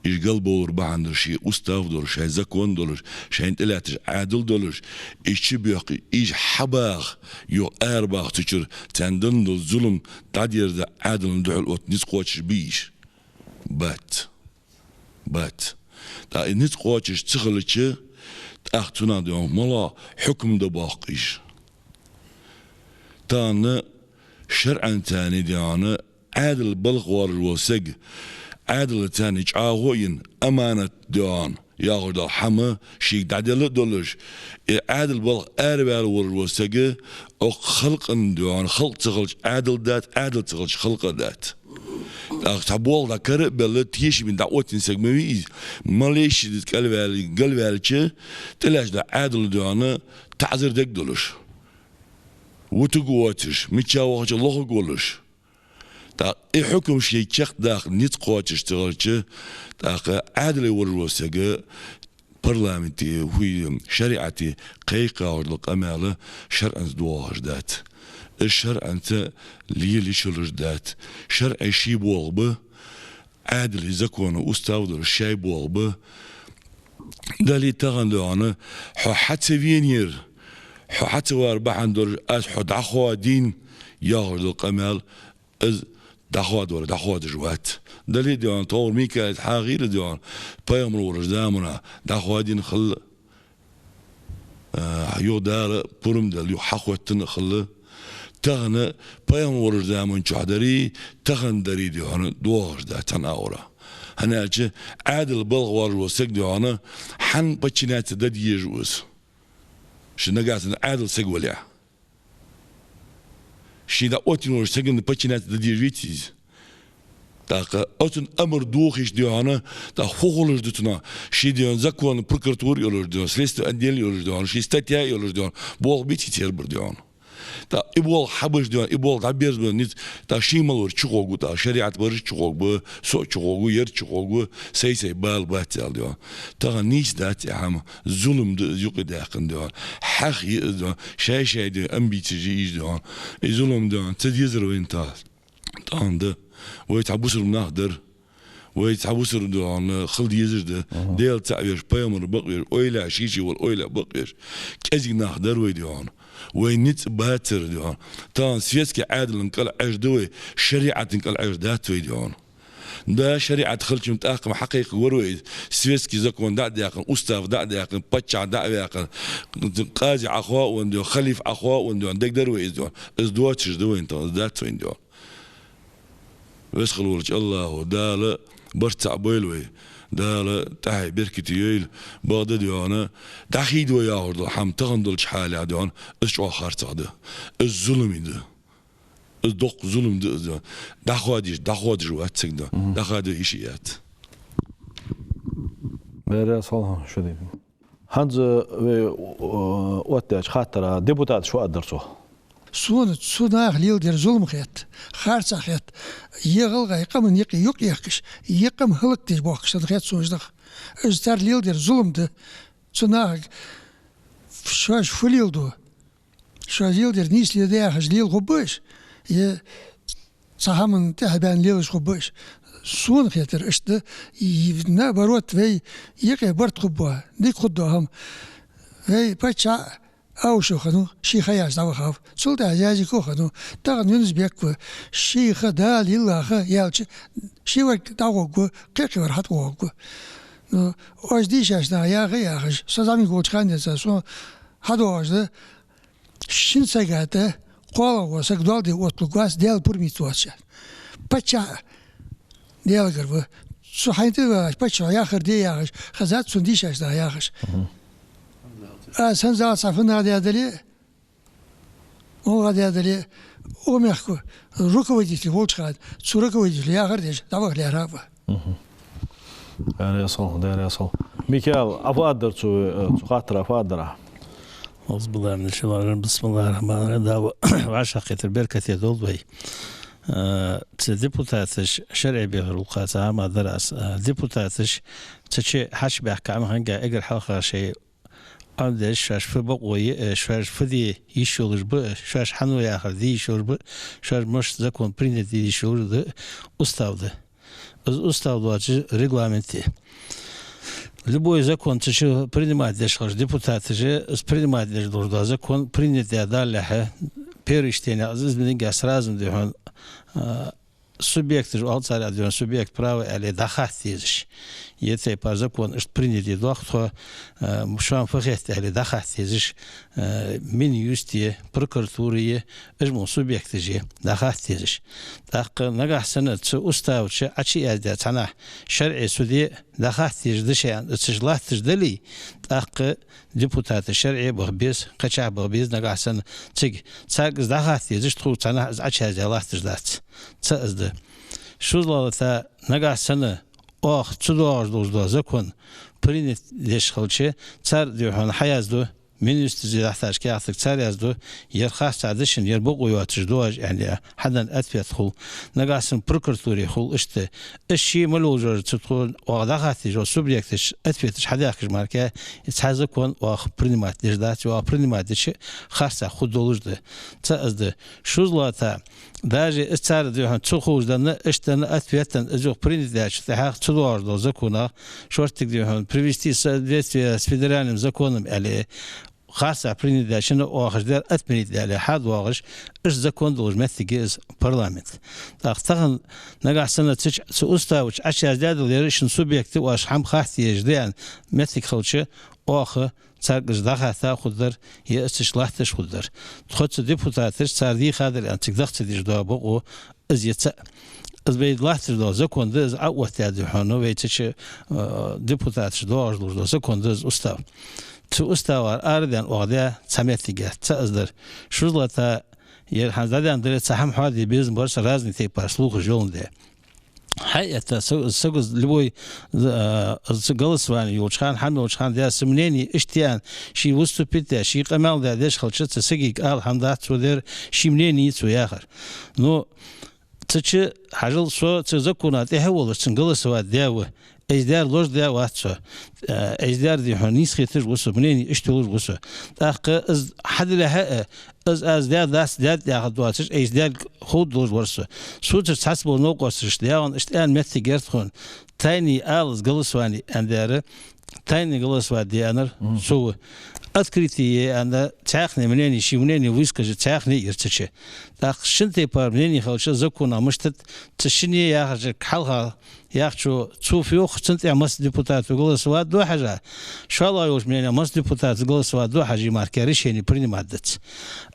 уж галбовлар бахьан долаш, ший устав долаш, шоай закон долаш, шоашта тӀалатташ Ӏаьдал долаш, уж чубоьхкача, уж хьабаха, юха арабаха цу чура, царна денна дола зулам дӀадерзаде Ӏаьдала духьала оцу ницкъ кхоачаш бий уж? Бац. Бац. ТӀаккха из ницкъ кхоачаш ца хилча, ТӀаккха цунах, дий хьона, моллагӀа хьукам да бохкъ уж. Тахан шарӀаца, дий хьона, Ӏаьдала балха воаллаш вола саг, Ӏаьдалца чӀоагӀо а йина, аманат, дий хьона, яхаш дола хӀама шийга дӀаделла а долаш, из Ӏаьдала балха араваьнна воаллаш вола саг, укх халкъана, дий хьона, халкъ ца хилча Ӏаьдал дац, Ӏаьдал ца хилча халкъ а дац. ТӀаккха цхьа болх дӀакара а баьлла, тешаме дӀаоттаяь саг ма вий из. Малейший диза кӀалваьл-, галваьлча, тӀалатташ да Ӏаьдало, дий хьона, таӀзар дергдолаш, вутаргвоацаш, мичча вахача лохаргволаш. ТӀаккха из хьукам ший чакхдаккха низ кхоачаш ца хилча, тӀаккха Ӏаьдале воаллаш вола саг парламенте, хӀуй, шариӀате кхайкхаш дола къамаьл шарӀаца доагӀаш дац. Из шарӀаца лела йиш йолаш дац. ШарӀе ший болх ба, Ӏаьдала, закона, устав долаш шоай болх ба. Дале, тахан, дий хьона, хьо хьа ца венар, хьо хьа ца вар бахьан долаш аз хьо дӀахоадийна яхаш дола къамаьл, из дӀахоадавар дӀахоадаш вац. Дале, дий хьона, тховра Микаила хьахийла, дий хьона, пайхамар волча замана дӀахоадийна хилла, а, юха Дала пурам делла, юха хьахоттаяь хилла. Тахан пайхамар волча заман чухь дари, тахан дари, дий хьона, доагӀаш дац цхьан агӀора. ХӀана аьлча Ӏаьдала балха воаллаш вола саг, дий хьона, хьан подчиняться де дезаш ва из? Ше нагахьа санна Ӏаьдала саг вале а, ший дӀаоттаяь волча сагана подчиняться де дезаш веций из? ТӀаккха оцун амар дохийта, дий хьона, тӀаккха фу хулаш да цунах? Ший, дий хьона, закон, прокуратура йолаш, дий хьона, следственный отдел йолаш, дий хьона, ший статья йолаш, дий хьона, болх беций цербар, дий хьона? ТӀаккха из болх хьабеш, дий хьона, из болх дӀаберзабе низ, тӀаккха ший мел вар чукхоагӀа, тӀаккха шариӀат бараш чукхоагӀа, со чукхоагӀа, ер чукхоагӀа, сай-сай бала бац аьнна, дий хьона. Тахан нийса дац из хӀама, зулам да из юкъе даьккха, дий хьона. Хьаха я из, дий хьона, шоай-шоай, дий хьона, амбицеш я уж, дий хьона. Из зулам, дий хьона, ца дезар вайна тахан. Тахан да. Вай цхьа бусалба нах дар. Вай цхьа бусалба, дий хьона, хила дезаш да. Мгм. Даьла цаӀ веш, пайхамар бакъвеш, ойла, ший-ший вола ойла бакъвеш. КӀезига нах дар вай, дий хьона. Вай низ бацар, дий хьона. Тахан светски Ӏаьдала кӀал Ӏеш да вай, шариӀата кӀал Ӏеш дац вай, дий хьона. Да, шариӀат хилча-м тӀаккха-м хьакхайкаргвар вай из. Светски закон дӀа а даьккха, устав дӀа а даьккха, паччахь дӀа а ваьккха, къази Ӏохоавенна, дий хьона, халиф Ӏохоавенна, дий хьона, дегдар вай из, дий хьона. Из доацаш да вайна тахан, из дац вайна, дий хьона. Веза хилва волча АллахӀа Дала барт цаӀ бойла вай. Дала тӀехье беркате йойла. Бакъда, дий хьона, дӀахийда вай яхаш дола хӀама тахан долча хьале, дий хьона, из чӀоагӀа харцахьа да. Из зулам я да. Из доккха зулам да из, дий хьона. ДӀахоадеш, дӀахоадеш вац саг, дий хьона. Мгм. ДӀахоаде йиш яц. Берригаш салхьа шу дийна. ХӀанз вай, э, оттадаьча хаттара депутаташа фу аргдар цох? Сона цу наха леладер зулам хет, харцахьа хет, е гӀалгӀай къаман юкъе юкъ ехкаш, е къам хӀалакдеш боахкаш санна хет сона уж нах. Уж цар леладер зулам да. Цу нахага шоаш фу леладу? Шоаш леладер нийса леладу яхаш лела хургба уж, е цхьа хӀаман тӀехьа баьнна лелаш хургба уж? Сона хетар иштта да. И, наоборот, вай юкъе барт хургба, дика хургда хӀама. Вай паччахь Аушев хиннав, ший ха яьлча дӀавахав. Цул тӀехьа Зязиков хиннав, тахан Юнус-Бек ва. Ший ха, Дала йиллача ха яьлча, ший верг дӀагӀоргва, кхы-кхы вар хьатӀавоагӀаргва. Ну, оаш дийшача наха яха а яхаш, со зӀамига волча хана денз сона хьадоагӀаш да, шин сага тӀа кхоалагӀа вола саг доал де отталургвац, Даьла пурам йиц воацаш. Паччахь Даьлагара ва. Цу хьайна тӀаваьгӀача паччахьо яхар де яхаш, хезад сона дийшача наха яхаш. Мгм. Аз хӀанзалца фу наха даь дале, гӀалгӀа даь дале, укх мехка руководитель волча хана, цу руководитело яхар деш, дӀаваха лаьрхӀа а ва. Мгм. Даьла раьза хилва, Даьла раьза хилва. Микаил, Ӏа фу аргдар цу, э, цу хаттара, Ӏа фу аргдар? أعوذ بالله من الشيطان الرجيم. بسم الله الرحمن الرحيم. Да, вӀашагӀкхетар беркате долда вай. Э, цу депутаташа шарӀе бехар улкхаца хӀама дар аз. Э, депутаташа цу чу хьачубаьхка хӀама хьанга эггара хьалха шоай Ӏомадеш, шоаш фу бокъо я, э, шоаш фу де йиш йолаш ба, э, шоаш хьан ва яхар де йиш йолаш ба, шоаш мишта закон принять де йиш йолаш да, устав да. Из устав доацаш регламент я. Любой закон цу чу принимать деш хилча депутаташа, из принимать деш долаш дола закон принять даь даллалехьа, первый чтение, из изменение сразу, дий хьона, а, субъекташ, оал цар, а, дий хьона, субъект права аьле дӀахатта дезаш. Е тайпара закон иштта принять де дох тхо, э, шоана фу хет аьле дӀахатта дезаш, э, Минюсте, прокуратурае, уж мо субъекташе дӀахатта дезаш. ТӀаккха нагахьа санна цу уставача Ӏочуяздаь цхьаннахьа шарӀе суде дӀахатта дезаш да шоана, цу чу латташ дале, тӀаккха депутаташ шарӀе баха беза, кхычахьа баха беза нагахьа санна цига. Царга из дӀахатта дезаш, тхога цхьаннахьа из Ӏочуяздаь латташ дац. Цаӏ из да. ШозлагӀа латта, нагахьа санна оаха цу доагӀаш долаш дола закон принять деш хилча, цар, дий хьона, хьаязду, Минюстазе дахьийтача каьхатага цар язду, ер харцахьа да шун, ер бокъо йоацаш да оаш, аьнна, хьаденна ответ хул. Нагахьа санна прокуратуре хул иштта. Уж шоай мел йолаш йола, цу тхона оаха дӀахатта дезаш йола субъекташа ответаш хьадаьхкача мара, цхьа закон оаха принимать деш дац, оаха принимать дича харцахьа хургдолаш да. Цаӏ из да. ШозлагӀа латта, даже из цар, дий хьона, цу ховш денна, иштта денна, ответ денна, из юха принять даьчул тӀехьагӀа цу доагӀаш долча законах, шортига, дий хьона, привести в соответствие с федеральным законом аьле, харцахьа принять даьча, оаха уж дар отменить даь аьле хьадоагӀаш, иштта закон долаш моттиг я из парламент. ТӀаккха тахан нагахьа санна цу чу, цу уставача Ӏочуяздаь дале, ер шун субъект я, оаш хӀама хатта езаш да аьнна моттиг хилча, оаха царга из дӀахатта хургдар, е из цу чу латташ хургдар. Тхоца депутаташа цар дийхадар аьнна цига даха ца дезаш дола бокъо из я цаӏ. Из вай латташ дола закон да из, Ӏооттадаьд, дий хьона, вай цу чу, э, депутаташа доагӀаш долаш дола закон да из, устав. Цу уставера арадаьнна оаха даь цхьа моттиг яц, цаӏ из дар. ШозлагӀа латта, ер хӀанз дӀадаьнна дале, цхьа хӀама хьоаде безам бар са, разный тайпара слухаш йоландаь. Хьаэтта, са-, саго из любой, э, цу голосовани йолча хана, хӀама йолча хана даь са мнение иштта я аьнна, ше выступить даь, ше къамаьл даь деш хилча, цу сагага ала хӀама дац цо дар, ший мнение я цо яхар. Ну, цу чу, хьажал, со цу закона тӀехьа волаш цун голосовать даь ва. Из дар ложда даь вац со. Э, из дар, дий хьона, нийса хеташ ва со, мнение иштта йолаш ва со. ТӀаккха из хьаделе хьа а, из аз даь дац, даьд яхар доацаш, из дар ховргдолаш вар со. Соцара цхьацца бола новкъосташа даьгӀан иштта аьнна моттиг яр тхона. Тайный ала из голосовани аьнна дар, тайный голосовать де аьннар, мгм, со ва. Открытый е аьнна, цхьаькхане мнение, ший мнение выскажить цхьаькхане а йир цу чу. ТӀаккха шин тайпара мнение хилча, законах мишта да, цу шинне яхача хьалха яхачо, цо фу йоах, цун тӀа масса депутата голосовать ду хьажа, шоллагӀа йолча мненех масса депутата голосовать ду хьажа, мара решение принимать дац.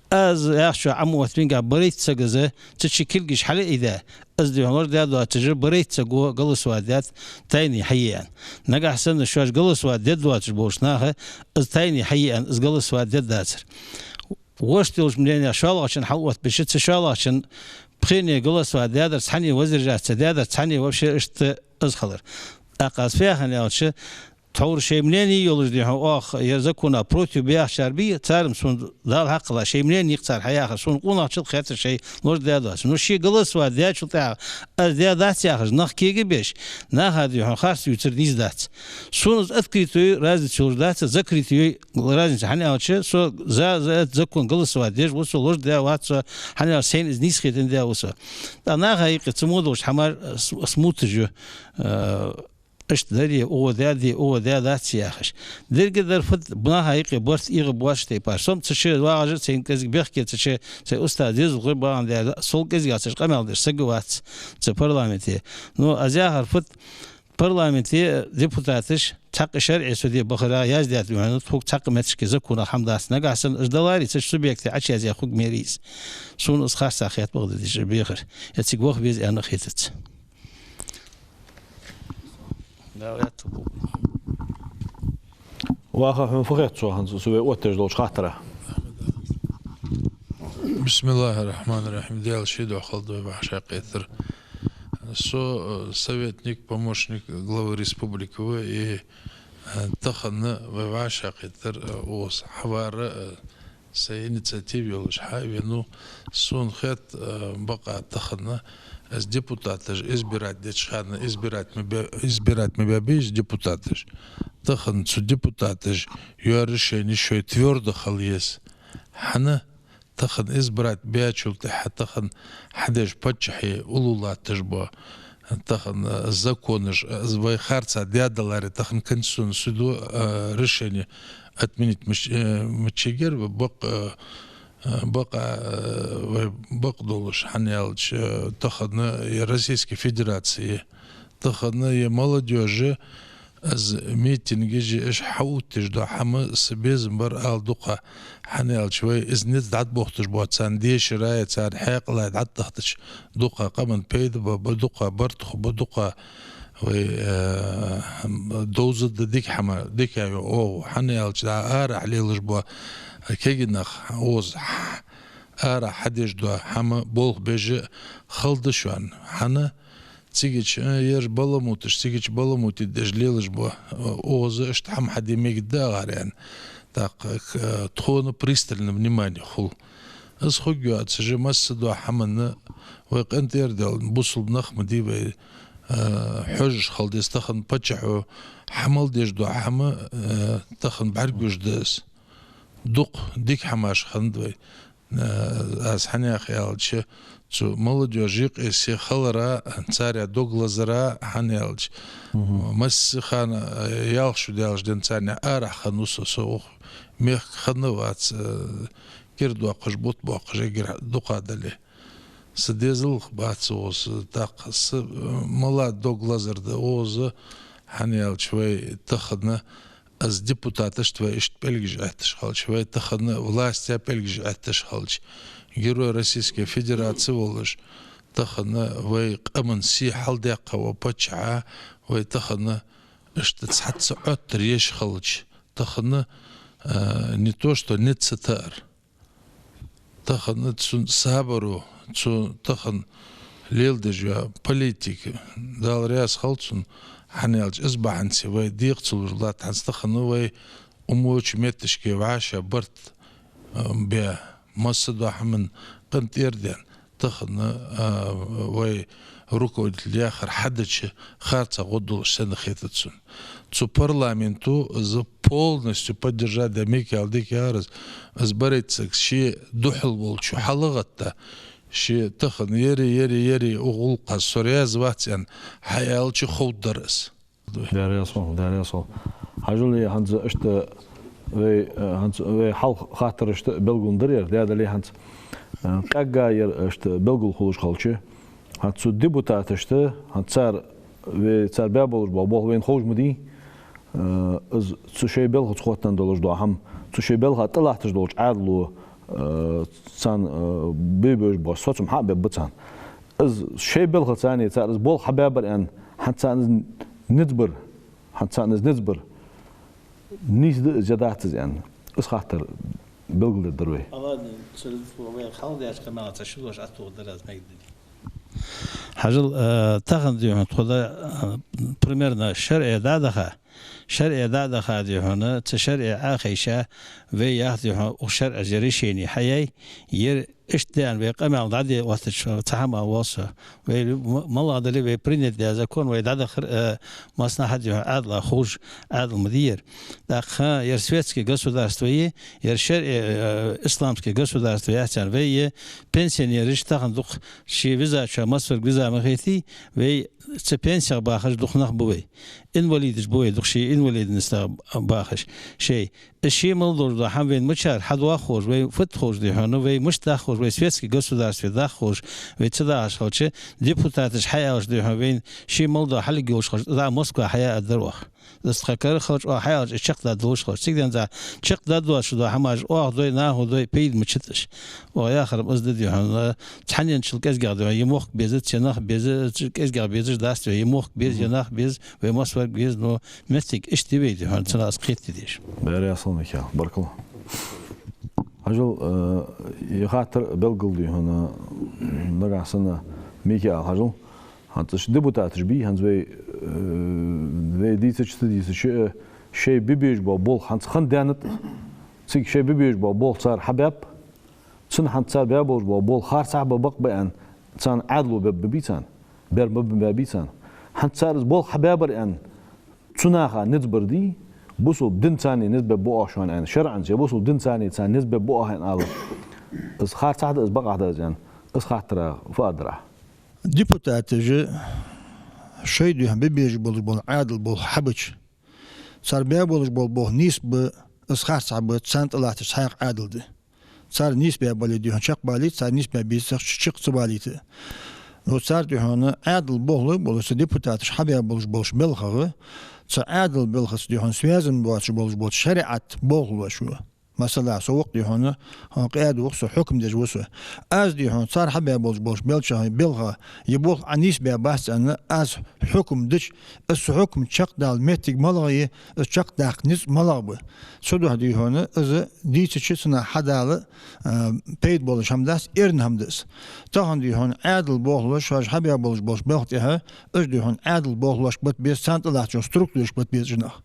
Аз яхачо Ӏомаоттабаьннаб барайтта сага из, цу чу кулгаш хьалъайдаь, из, дий хьона, ложда даь доацаш, барайтта саго голосовать даьд тайный хьае аьнна. Нагахьа санна шоаш голосовать дергдоацаш болча наха из тайный хьае аьнна, из голосовать дергдацар. Вошта йолча мненех шоллагӀчун хьалъоттабича, цу шоллагӀчун пхене голосовать даьдар, цхьанне воздержаться даьдар, цхьанне вообще иштта из хилар. ТӀаккха аз фу яхар аьлча, тхьовра шоай мнение йолаш, дий хьона, оаха ер закона против баьхачар бий, цар-м сона Дала хьакхелла, шоай мнение я-кх цар хьаяхар, сона къонахчал хетар шоай ложда даь доацаш. Ну, ший голосовать даьчул тӀехьагӀа аз даь дац яхаш, нах кега беш, наха, дий хьона, харц дувцар нийса дац. Сона из открытый разница йолаш дац, закрытый разница, хӀана аьлча, со за, за этот закон голосовать деш ва со, ложда даь вац со, хӀана аьлча, сайна из нийса хетандаь ва со. ТӀаккха наха юкъе цу мо долча хӀаман с-, смута ю, э, иштта даре, укхо даьд, укхо даь дац яхаш. Деррига дар фуд, наха юкъе барт эгӀа боацаш тайпара. Со-м цу чу вагӀаш а, сайна кӀезига бехке цу чу, сай устаз дезалхо багӀандаь, сол кӀезига цу чу къамаьл деш саг вац цу парламенте. Ну, аз яхар фуд, парламенте депутаташа цхьаккха шарӀе суде бахара яздаьд вайна, тхога цхьаккха моттигашка законах хӀама дац. Нагахьа санна уж даларе, цу чу субъекте Ӏочуязъяь хургья-кх из. Сона из харцахьа хет бакъда дезаш бехар. Я цига ваха беза аьнна а хетац. Дала аьттув болба. Ваха, хьона фу хет цо хӀанз, цу вай оттадеш долча хаттара? بسم الله الرحمن الرحيم. Даьла ший духьа хилда вай вӀашагӀкхетар. Со, э, советник, помощник главы республики ва, и, э, тахан вай вӀашагӀкхетар, э, укхаза хьавар, э, сай инициатива йолаш хьавенав. Сона хет, э, бакъда тахан из депутаташ избирать деча хана, избирать ма бе-, избирать ма баьбий из депутаташ. Тахан цу депутаташа йола решени шоай твёрдо хила еза. ХӀана? Тахан избирать баьчул тӀехьагӀа тахан хьадеш паччахьа уллув латташ ба. Тахан, э, законаш, э, вай харцахьа даь даларе, тахан Конституционни судо, э, решени отменить мич-, э, мичча эггара бакъ, э, э, бакъа, э, вай бакъдолаш, хӀана аьлча, э, тахан е Российски Федераци, тахан е молодёжь, из митингаш, уж хьаоттадеш дола хӀама са безам бар ала дукха, хӀана аьлча вай из низ дӀатӀабохийташ бола царна дешара, царна хьаькъала дӀатӀадахийтача дукха къаман пайда ба, ба дукха барт хургба, дукха вай, э, довзаргда дика хӀама, дика йола оагӀув, хӀана аьлча дӀа арахьа лелаш бола кегий нах, укхаза арахьа хьадеш дола хӀама болх беш хала да шоана. ХӀана? Цигача, э, ераш баламуташ, цигача баламуташ деш лелаш бола, э, укхаза иштта хӀама хьаде мегаргда акхар аьнна. ТӀаккха, э, тхона пристальное внимание хул. Из хургйоацаш, масса дола хӀаманна вай къинтӀера даьнна бусалба нах ма дий вай, э, хьожаш хила деза тахан паччахьо хьа мел деш дола хӀама, э, тахан бӀаргагуш да из. Дукха дика хӀамаш хиннад вай. Э, аз хӀана яхар аьлча, цу молодёжь юкъе се хилара, царех дог лазара, хӀана аьлча, массе хана, э, ялх шу даьлча денз царна арахьа хиннав со, со укх мехка хинна вац, э, кира доаккхаш, бутт боаккхаш эггара дукха дале. Са дезалах бац укхаза, тӀаккха са, э, мала дог лазар да укхаза, хӀана аьлча вай тахан из депутаташта вай иштта пӀелгаш Ӏетташ хилча, вай тахан властех пӀелгаш Ӏетташ хилча, Герой Российской Федерации волаш, тахан вай къаман сий хьалдаьккха вола паччахьа, вай тахан иштта цхьацца Ӏоттар еш хилча, тахан, э, не то что низ ца таар. Тахан цун сабаро, цу тахан леладеш йола политика, Дала раьза хилва цунна, хӀана аьлча из бахьанца вай декъа ца луш латт, хӀанз тахан вай умоча метташка вӀаши барт, э, бе, масса дола хӀаманна къинтӀера даьнна, тахан, э, вай руководитель яхар хьадича, харцахьа гӀоргдолаш санна хетац сона. Цу парламенто из полностью поддержать даь, Микаила дика яхар из, из барайт саг ше духьал волчо хьалгӀатта, ше тахан ери, ери, ери, укх гӀулакха со раьза вац аьнна хьааьлча ховргдар из. Даьла раьза хилва, Даьла раьза хилва. Хьажал, хӀанз иштта вай, э, хӀанз вай хьалха хаттарашта белгалонаш дар ер, даь дале хӀанз, э, къаьга ер иштта белгала хулаш хилча, хӀанз цу депутаташта, хӀанз цар, вай, цар баь болаш бола болх вайна ховш ма дий, э, из цу шоай балхаца хоттаденна долаш дола хӀама, цу шоай балха тӀалатташ долча Ӏаьдало, э, царна, э, бе безаш бола соцам хьа а бергба царна. Из шоай балхаца цар из болх хьабаьбар аьнна, хӀанз царна из низ бар, хӀанз царна из низ бар, нийса да из е дац из аьнна, из хаттар белгалдергдар вай. А ладно, цу вай хьалха даьча къамаьлаца ши дош аттугӀа дар аз мегаргдий. Хьажал, э, тахан дий хьона тхо да, э, примерно шарӀе дӀадаха, шарӀе дӀадаха дий хьона, цу шарӀе Ӏохайша, вай ях дий хьона, укх шарӀаца решени хьаяьй, ер иштта да аьнна вай къамаьл дӀаде оттача цхьа хӀама воал со. Вай м-, малагӀа дале вай принять даь закон вай дӀадахар, э, массанахьа дий хьона Ӏаьдала ховш, Ӏаьдал ма дий ер. ТӀаккха ер светски государство я, ер шарӀе, э, исламски государство яц аьнна вай я, пенсионераш тахан дукха ше визачоа массаварг виза ма хетий, вай цу пенсех бахаш дукха нах ба вай. Инвалидаш ба вай дукха, ше инвалидностах бахаш. Шоай, из ше мел долаш дола хӀама вайна мичара хьадоах ховш, вай фуд ховш дий хьона, вай мишта дах ховш, вай светски государстве дах ховш, вай ца дахаш хилча, депутаташа хьааьлча дий хьона, вайна ше мел дола хьалиг йолаш хилча, дӀа Москва хьаяь а дар оаха. Из тха кара хилча, оаха хьаяьлча, из чакхдоалаш хилча. Цига денз чакхдоалаш дола хӀамаш оаха дой, наха дой, пайда ма бац уж. Оаха яхар-м из да дий хьона, цхьанненчул кӀезигагӀа дий хьона, е мохк беза, е нах беза, кӀезигагӀа безаш дац вай, е мохк беза, е нах беза, вай массаварг веза, но моттиг иштта я вай дий хьона, цунах аз кхетаде дезаш. Даьла раьза хилва, Микаил, баркал. Хьажал, э, ер хаттар белгала дий хьона, нагахьа санна Микаил, хьажал. ХӀанз уж депутаташ бий, хӀанз вай, э, вай дийцача, ца дийцача, э, шоай бе безаш бола болх хӀанз хинна даьннад, цига шоай бе безаш бола болх цар хьабаьб, цун хӀанз цар баь болаш бола болх харцахьа ба, бакъ ба аьнна, царна Ӏаьдало бергбий царна, бер ма баьбий царна. ХӀанз цар из болх хьабаьбар аьнна, цу наха низ бар дий, бусалба динца царна низ бергба оаха шоана аьнна, шарӀаца, е бусалба динца царна низ бергба оаха аьнна ала. Из харцахьа да, из бакъахьа да из аьнна, из хаттара фу аргдар Ӏа? Депутаташа шоай дий хьона бе безаш болаш бола Ӏаьдала болх хьабича, цар баь болаш бола болх нийса ба, из харцахьа ба, царна тӀалатташ цхьаькха Ӏаьдал да. цар нийсбаь бале, дий хьона, чакхбалийта, цар нийсбаь бийцача чакх ца балийта. Ну, цар, дий хьона, Ӏаьдала болхлой болаш, цу депутаташа хьабаь болаш болча балхах, цу Ӏаьдала балхаца, дий хьона, связан боацаш болаш болча шариӀата болхлоша. Масала, со ва-кх, дий хьона, хьона къаьда ва-кх со, хьукам деш ва со. Аз, дий хьона, цар хьабаь болаш болча белча-, балха, е болх Ӏа нийсбаь бац аьнна, аз хьукам дича, из цу хьукма чакхдала моттиг малагӀа я, из чакхдаккха ницкъ малагӀа ба. Цудухьа, дий хьона, из дийцача цунах хьадала, а, пайда болаш хӀама дац, эрна хӀама да из. Тахан, дий хьона, Ӏаьдала болхлоша, шоаш хьабаь болаш болча балха тӀехьа, уж, дий хьона, Ӏаьдала болхлошка бита беза, царна тӀалаттача структурашка бита беза уж нах.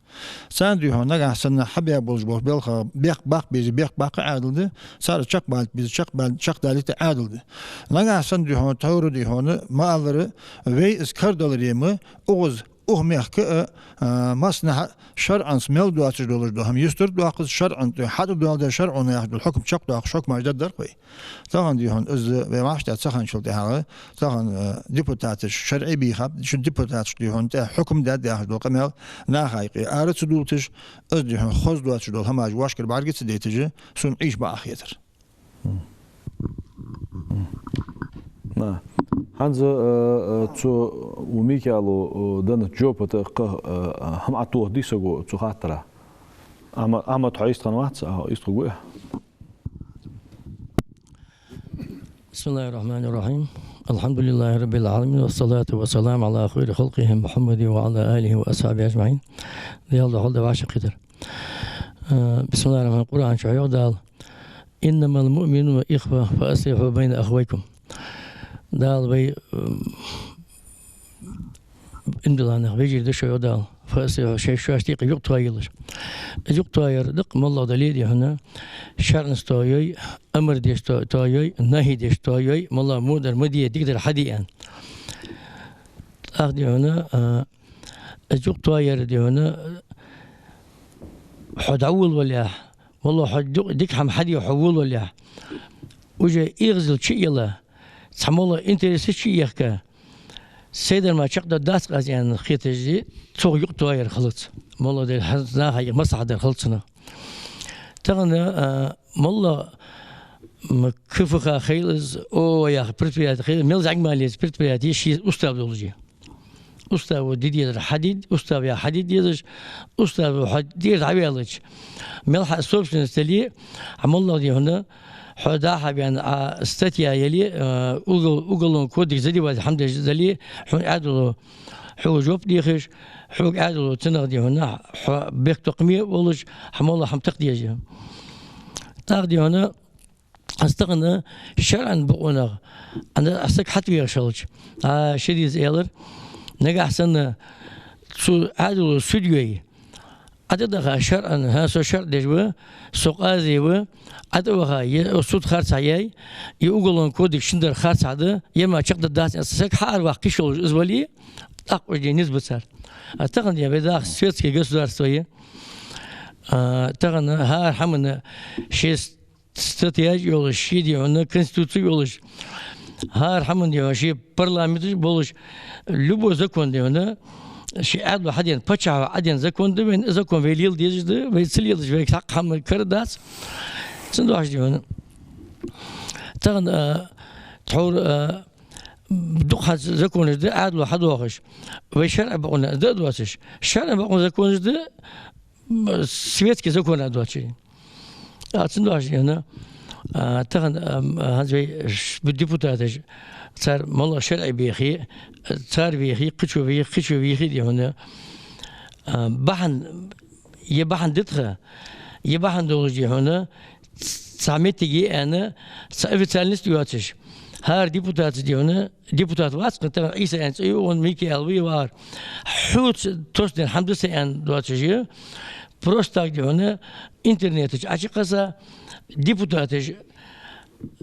Царна, дий хьона, нагахьа санна хьабаь болаш болча балха бехк баккха безе, бехк баккха Ӏаьдал да, цар чакхбалийта безе, чакхбал-, чакхдалийта Ӏаьдал да. Нагахьа санна, дий хьона, тхьовра, дий хьона, ма аллара, вай из карадаларе ма, укхаза, укх мехка а, а, массанахьа шарӀаца мел доацаш долаш дола хӀама юстара доаккхаш, шарӀан тӀа хьатӀадоаладаь, шарӀо яхаш дола хьукам чакхдоаккхаш, хьукмаш дергдар-кх вай. Тахан, дий хьона, из вай вӀаштӀехьа ца хинначул тӀехьагӀа, тахан, э, депутаташа шарӀи бийхаб, шун депутаташка, дий хьона, тӀа хьукам даьд яхаш дола къамаьл наха юкъе ара ца дувлийташ, из, дий хьона, хоза доацаш дола хӀамаш вӀашкара бӀарга ца дайташ, сона Ӏийша бакъахьа хетар. На. ХӀанз, э, э, цу у Микаила, э, деннача жоапа тӀа кхы, э, хӀама Ӏотохаргдий саго цу хаттара? Ахьма-, Ахьмад, хьо йистхинна вац, а, йистхургва-кх. بسم الله الرحمن الرحيم. الحمد لله رب العالمين، والصلاة والسلام على خير خلقه محمد وعلى آله وأصحابه أجمعين. Даьла духьал да вӀашагӀкхетар. Э, بسم الله الرحمن الرحيم. Къуръан чу йоах Дала: «إنما المؤمنون إخوة فأصلحوا بين أخويكم». Дала вай, м, иман дилла нах вежарий да шо, йоах Дала. «فأصلحوا», шоай шоашта юкъе юкъетоаелаш. Юкъетоаяр да-кх, моллагӀа дале а, дий хьона, шарӀаца тоае, амар деш то-, тоае, нахьи деш тоае, моллагӀа во дар ма де, дикадар хьаде аьнна. ТӀаккха, дий хьона, а, юкъетоаяр, дий хьона, хьо дӀаволавалехь, моллагӀа хьо ду-, дика хӀама хьаде хьо волавалехь, уже эгӀазал чу а елла, цхьа моллагӀа интересаш чу а ехка, сай дар мара чакхдаргдац-кх аз аьнна хеташ, цох юкъетоаяр хилац. МоллагӀа дале, хӀанз наха юкъе маслахьат дар хилац цунах. Тахан, а, моллагӀа, м, КФХ хийла из, ООО яха предприяти хийла, мел зӀамига мара лаьца предприяти я, ший устав долаш я. Уставо де дезар хьаде, устав я хьаде дезаш, уставо хьо тӀера дӀаваьлча, мел хьа собственность дале, хьа моллагӀа, дий хьона, хьо дӀа-хьа ваьнна, а, статья яле, а, угол-, уголовный кодекс задевать хӀама деш дале, хьона Ӏаьдало хьога жоп дехаш, хьога Ӏаьдало цунах, дий хьона, хьо бехктокхаме а волаш, хьа моллагӀа хӀама тӀакхаьча деза. ТӀаккха, дий хьона, аз тахан шарӀан бокъонах, ана, а саг хьатӀавехаш хилча, а, ши деза аьлар, нагахьа санна цу Ӏаьдало судьёй ӀотӀадаха шарӀан, хӀа, со шарӀ деш ва, со къази ва, ӀотӀаваха, е суд харцахьа яьй, е уголовный кодекс шин дар харцахьа да, е мара чакхдаргдац аьнна, саг хьаарваккха йиш йолаш из вале, тӀаккха уж де низ ба цар. А тахан, дий, вай даха светский государство я. А, тахан хӀара хӀаман ши статьяш йолаш, ший, дий хьона, конституци йолаш, хӀара хӀаман, дий хьона, ший парламенташ болаш, любой закон, дий хьона, ший Ӏаьдало хьадена, паччахьо Ӏадена закон да вайна, закон вай леладе дезаш да, вай ца леладеш, вайга цхьаккха хӀама кара дац. Цудухьа, дий хьона, тахан, а, тхьовра, а, дукха законаш да Ӏаьдало хьадоахаш, вай шарӀа бокъонах да а доацаш, шарӀа бокъонах законаш да, м, светский законах доацаш. А цудухьа, дий хьона, а, тахан, а, хӀанз вай ш-, депутаташ, цар моллагӀа шарӀе бехе, цар вехе, кхычо вехе, кхычо вехе, дий хьона, а, бахьан, е бахьан да тха, е бахьан долаш, дий хьона, цхьа моттиг я аьнна, цхьа официальность йоацаш. ХӀара депутатаца, дий хьона, депутат вац-кх, тахан Ӏийса аьнна цӀи я, вон Микаил ва, вахар. Хьоца тоссаденна хӀама да са аьнна доацаш я. Просто так, дий хьона, интернета чу Ӏочукхесса, депутаташ,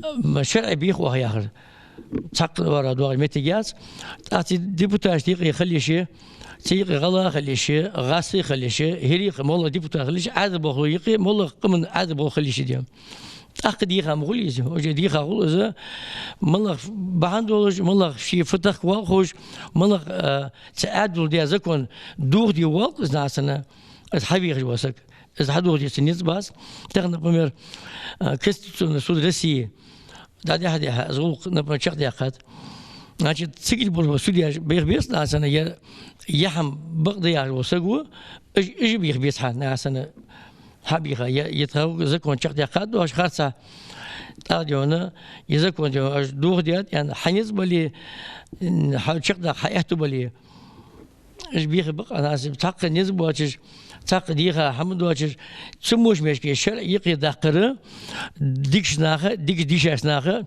м, шарӀе бех оаха яхар. Цхьаккха вара доагӀа моттиг яц. ТӀаккха цу депутаташта юкъе хила йиш я, цу юкъе гӀалгӀа хила йиш я, гӀазкхий хила йиш я, хӀирий хила, моллагӀа депутат хила йиш я, Ӏаьдала болхлой юкъе, моллагӀа къаман Ӏаьдала болх хила йиш я, дий. ТӀаккха дийха ма хул из, уже дийха хул из, моллагӀа бахьан долаш, моллагӀа ший фу тахка воалл ховш, моллагӀа, а, цу Ӏаьдало даь закон дохаде воалл из нагахьа санна, из хьавехаш вола саг. Из хьадоагӀаш низ бац. Тахан, например, а, Конституционный суд России дӀадехьа-дехьа, из гӀулакх, например, чакхдаьккхад. Значит, цига болаш бола судьяш бийха беза, нагахьа санна, е, е хӀама бакъ да яхаш вола саг ва, уж, уж бийха беза хьа, нагахьа санна, хьабийха, е, е тха закон чакхдаьккхад, оаш харцахьа тӀаккха дийхка, е закон дийхка, уж дохадаьд, е хьа низ бале, м, хьа чакхдаккха хьа аьттув бале, уж бийха бакъ, нагахьа санна, цхьаккха низ боацаш, цхьаккха дийха хӀама доацаш, цу мушмешке шарӀ юкъе даккхар, дикача наха, дика дийшача наха,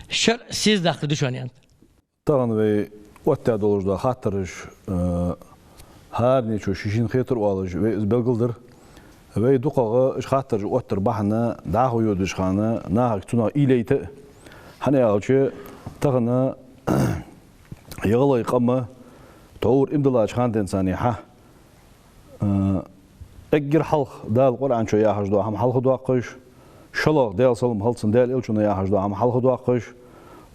шарӀ сийсаздаккхар да шоана, аьннад. Тахан вай оттадаь долаш дола хаттараш, э, хӀаранечо ший-шийна хетар оалаш, вай из белгалдир. Вай дукхагӀа уж хаттараш оттар бахьан дӀахо йодача хана нахага цунах уйла йита а. ХӀана аьлча, тахан е гӀалгӀай къам тхьовра иман диллача хана денз царна хьа, э, эггара хьалха Дала Къуръан чу яхаш дола хӀама хьалхадоаккхаш, шоллагӀа Даьла салам хилда цунна, Даьла Элчано яхаш дола хӀама хьалхадоаккхаш,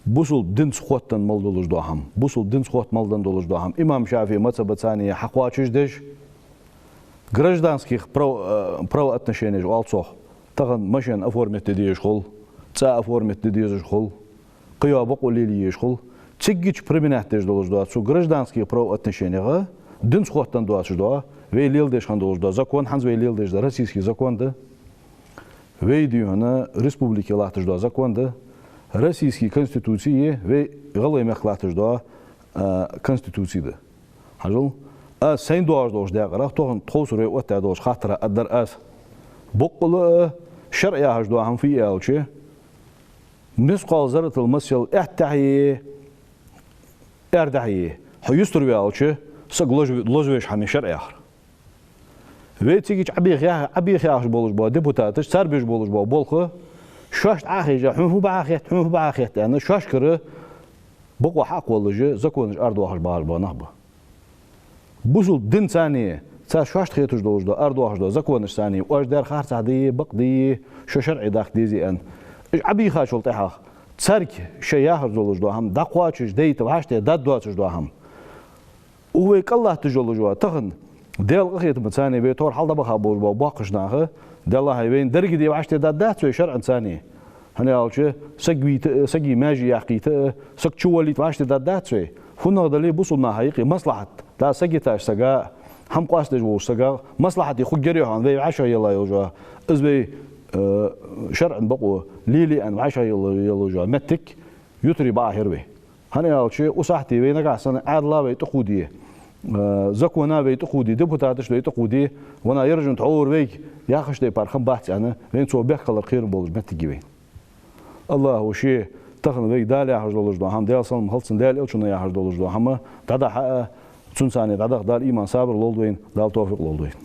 бусалба динца хоттаденна мел долаш дола хӀама, бусалба динца хоттаденна мел долаш дола хӀама, имам ШафиӀий мазхӀаба царна хьакхоачашдеш, гражданских прав-, э, правоотношенеш оал цох. Тахан машен оформить де дезаш хул, цӀа оформить де дезаш хул, кхыйола бокъо лелае езаш хул. Цигача применять деш долаш дола, цу гражданских правоотношенех динца хоттаденна доацаш дола, вай леладеш хинна долаш дола закон, хӀанз вай леладеш да российский закон да. Вай дийхка республике латташ дола закон да. Российский Конституци я, вай гӀалгӀай мехка латташ дола, а, Конституци да. Хьажал, аз сайна доагӀаш долча даькъах, тахан тховсара вай оттадаь долча хаттара аргдар аз. Боккъала а шарӀ яхаш дола хӀама фу я аьлча, мискъал зарратал масал аьттехьеи аьрдехьеи хьо юстара ваьлча, саг лозаве-, лозавеш хӀама я шарӀ яхар. Вай цига Ӏобийха я-, Ӏобийха яхаш болаш бола депутаташ, цар беш болаш бола болх, шоашта Ӏохайша, хьона фу бахьа хет, хьона фу бахьа хет аьнна, шоашкара бокъо хьакхоллаш, законаш арадоахаш багӀаш бола нах ба. Бусалба дин царна, цар шоашта хеташ долаш дола, арадоахаш дола законаш царна, оаш даьр харцахьа дий, бакъ дий, шо шарӀе даккха дезий аьнна. Уж Ӏобийхачул тӀехьагӀа, царга шоай яхаш долаш дола хӀама дӀакхоачашдайта вӀаштӀехьдаргдоацаш дола хӀама. Укх вай кӀал латташ долаш дола, тахан Даьла къахетамца царна вай тхьовра хьалдӀабаха болаш бола боккхийча наха, Даьллахьа, вайна деррига де вӀаштӀехьдаргдац вай шарӀаца царна. ХӀана аьлча, саг вийта а, сага маьже яккхийта а, саг чуваллийта вӀаштӀехьдаргдац вай. ФуннагӀа дале а бусалба наха юкъе маслахьат, да, саг йитача сага, хӀама къоастадеш волча сага маслахьате хургьяр хьона вай вӀашагӀъелла йолаш йола, из вай, э, шарӀан бокъо лелае аьнна вӀашагӀъелла йолаш йола моттиг ютаргӀа бакъахьа яр вай. ХӀана аьлча, укх сахьате вай нагахьа санна Ӏаьдала вай тӀаходе, э, закона вай тӀаходе, депутаташ вай тӀаходе, ванна яржан тхьовра вайга яхаш тайпара хӀама бац аьнна, вайна цо бехк хилар кхерам болаш моттиг я вайна. АллахӀа ше тахан вайга Дала яхаш долаш дола хӀама, Даьла салам хилда цунна, Даьла Элчано яхаш долаш дола хӀама дӀадахьа а, цунца цхьана дӀадаха Дала иман, сабар лолда вайна, Дала товфикъ лолда вайна.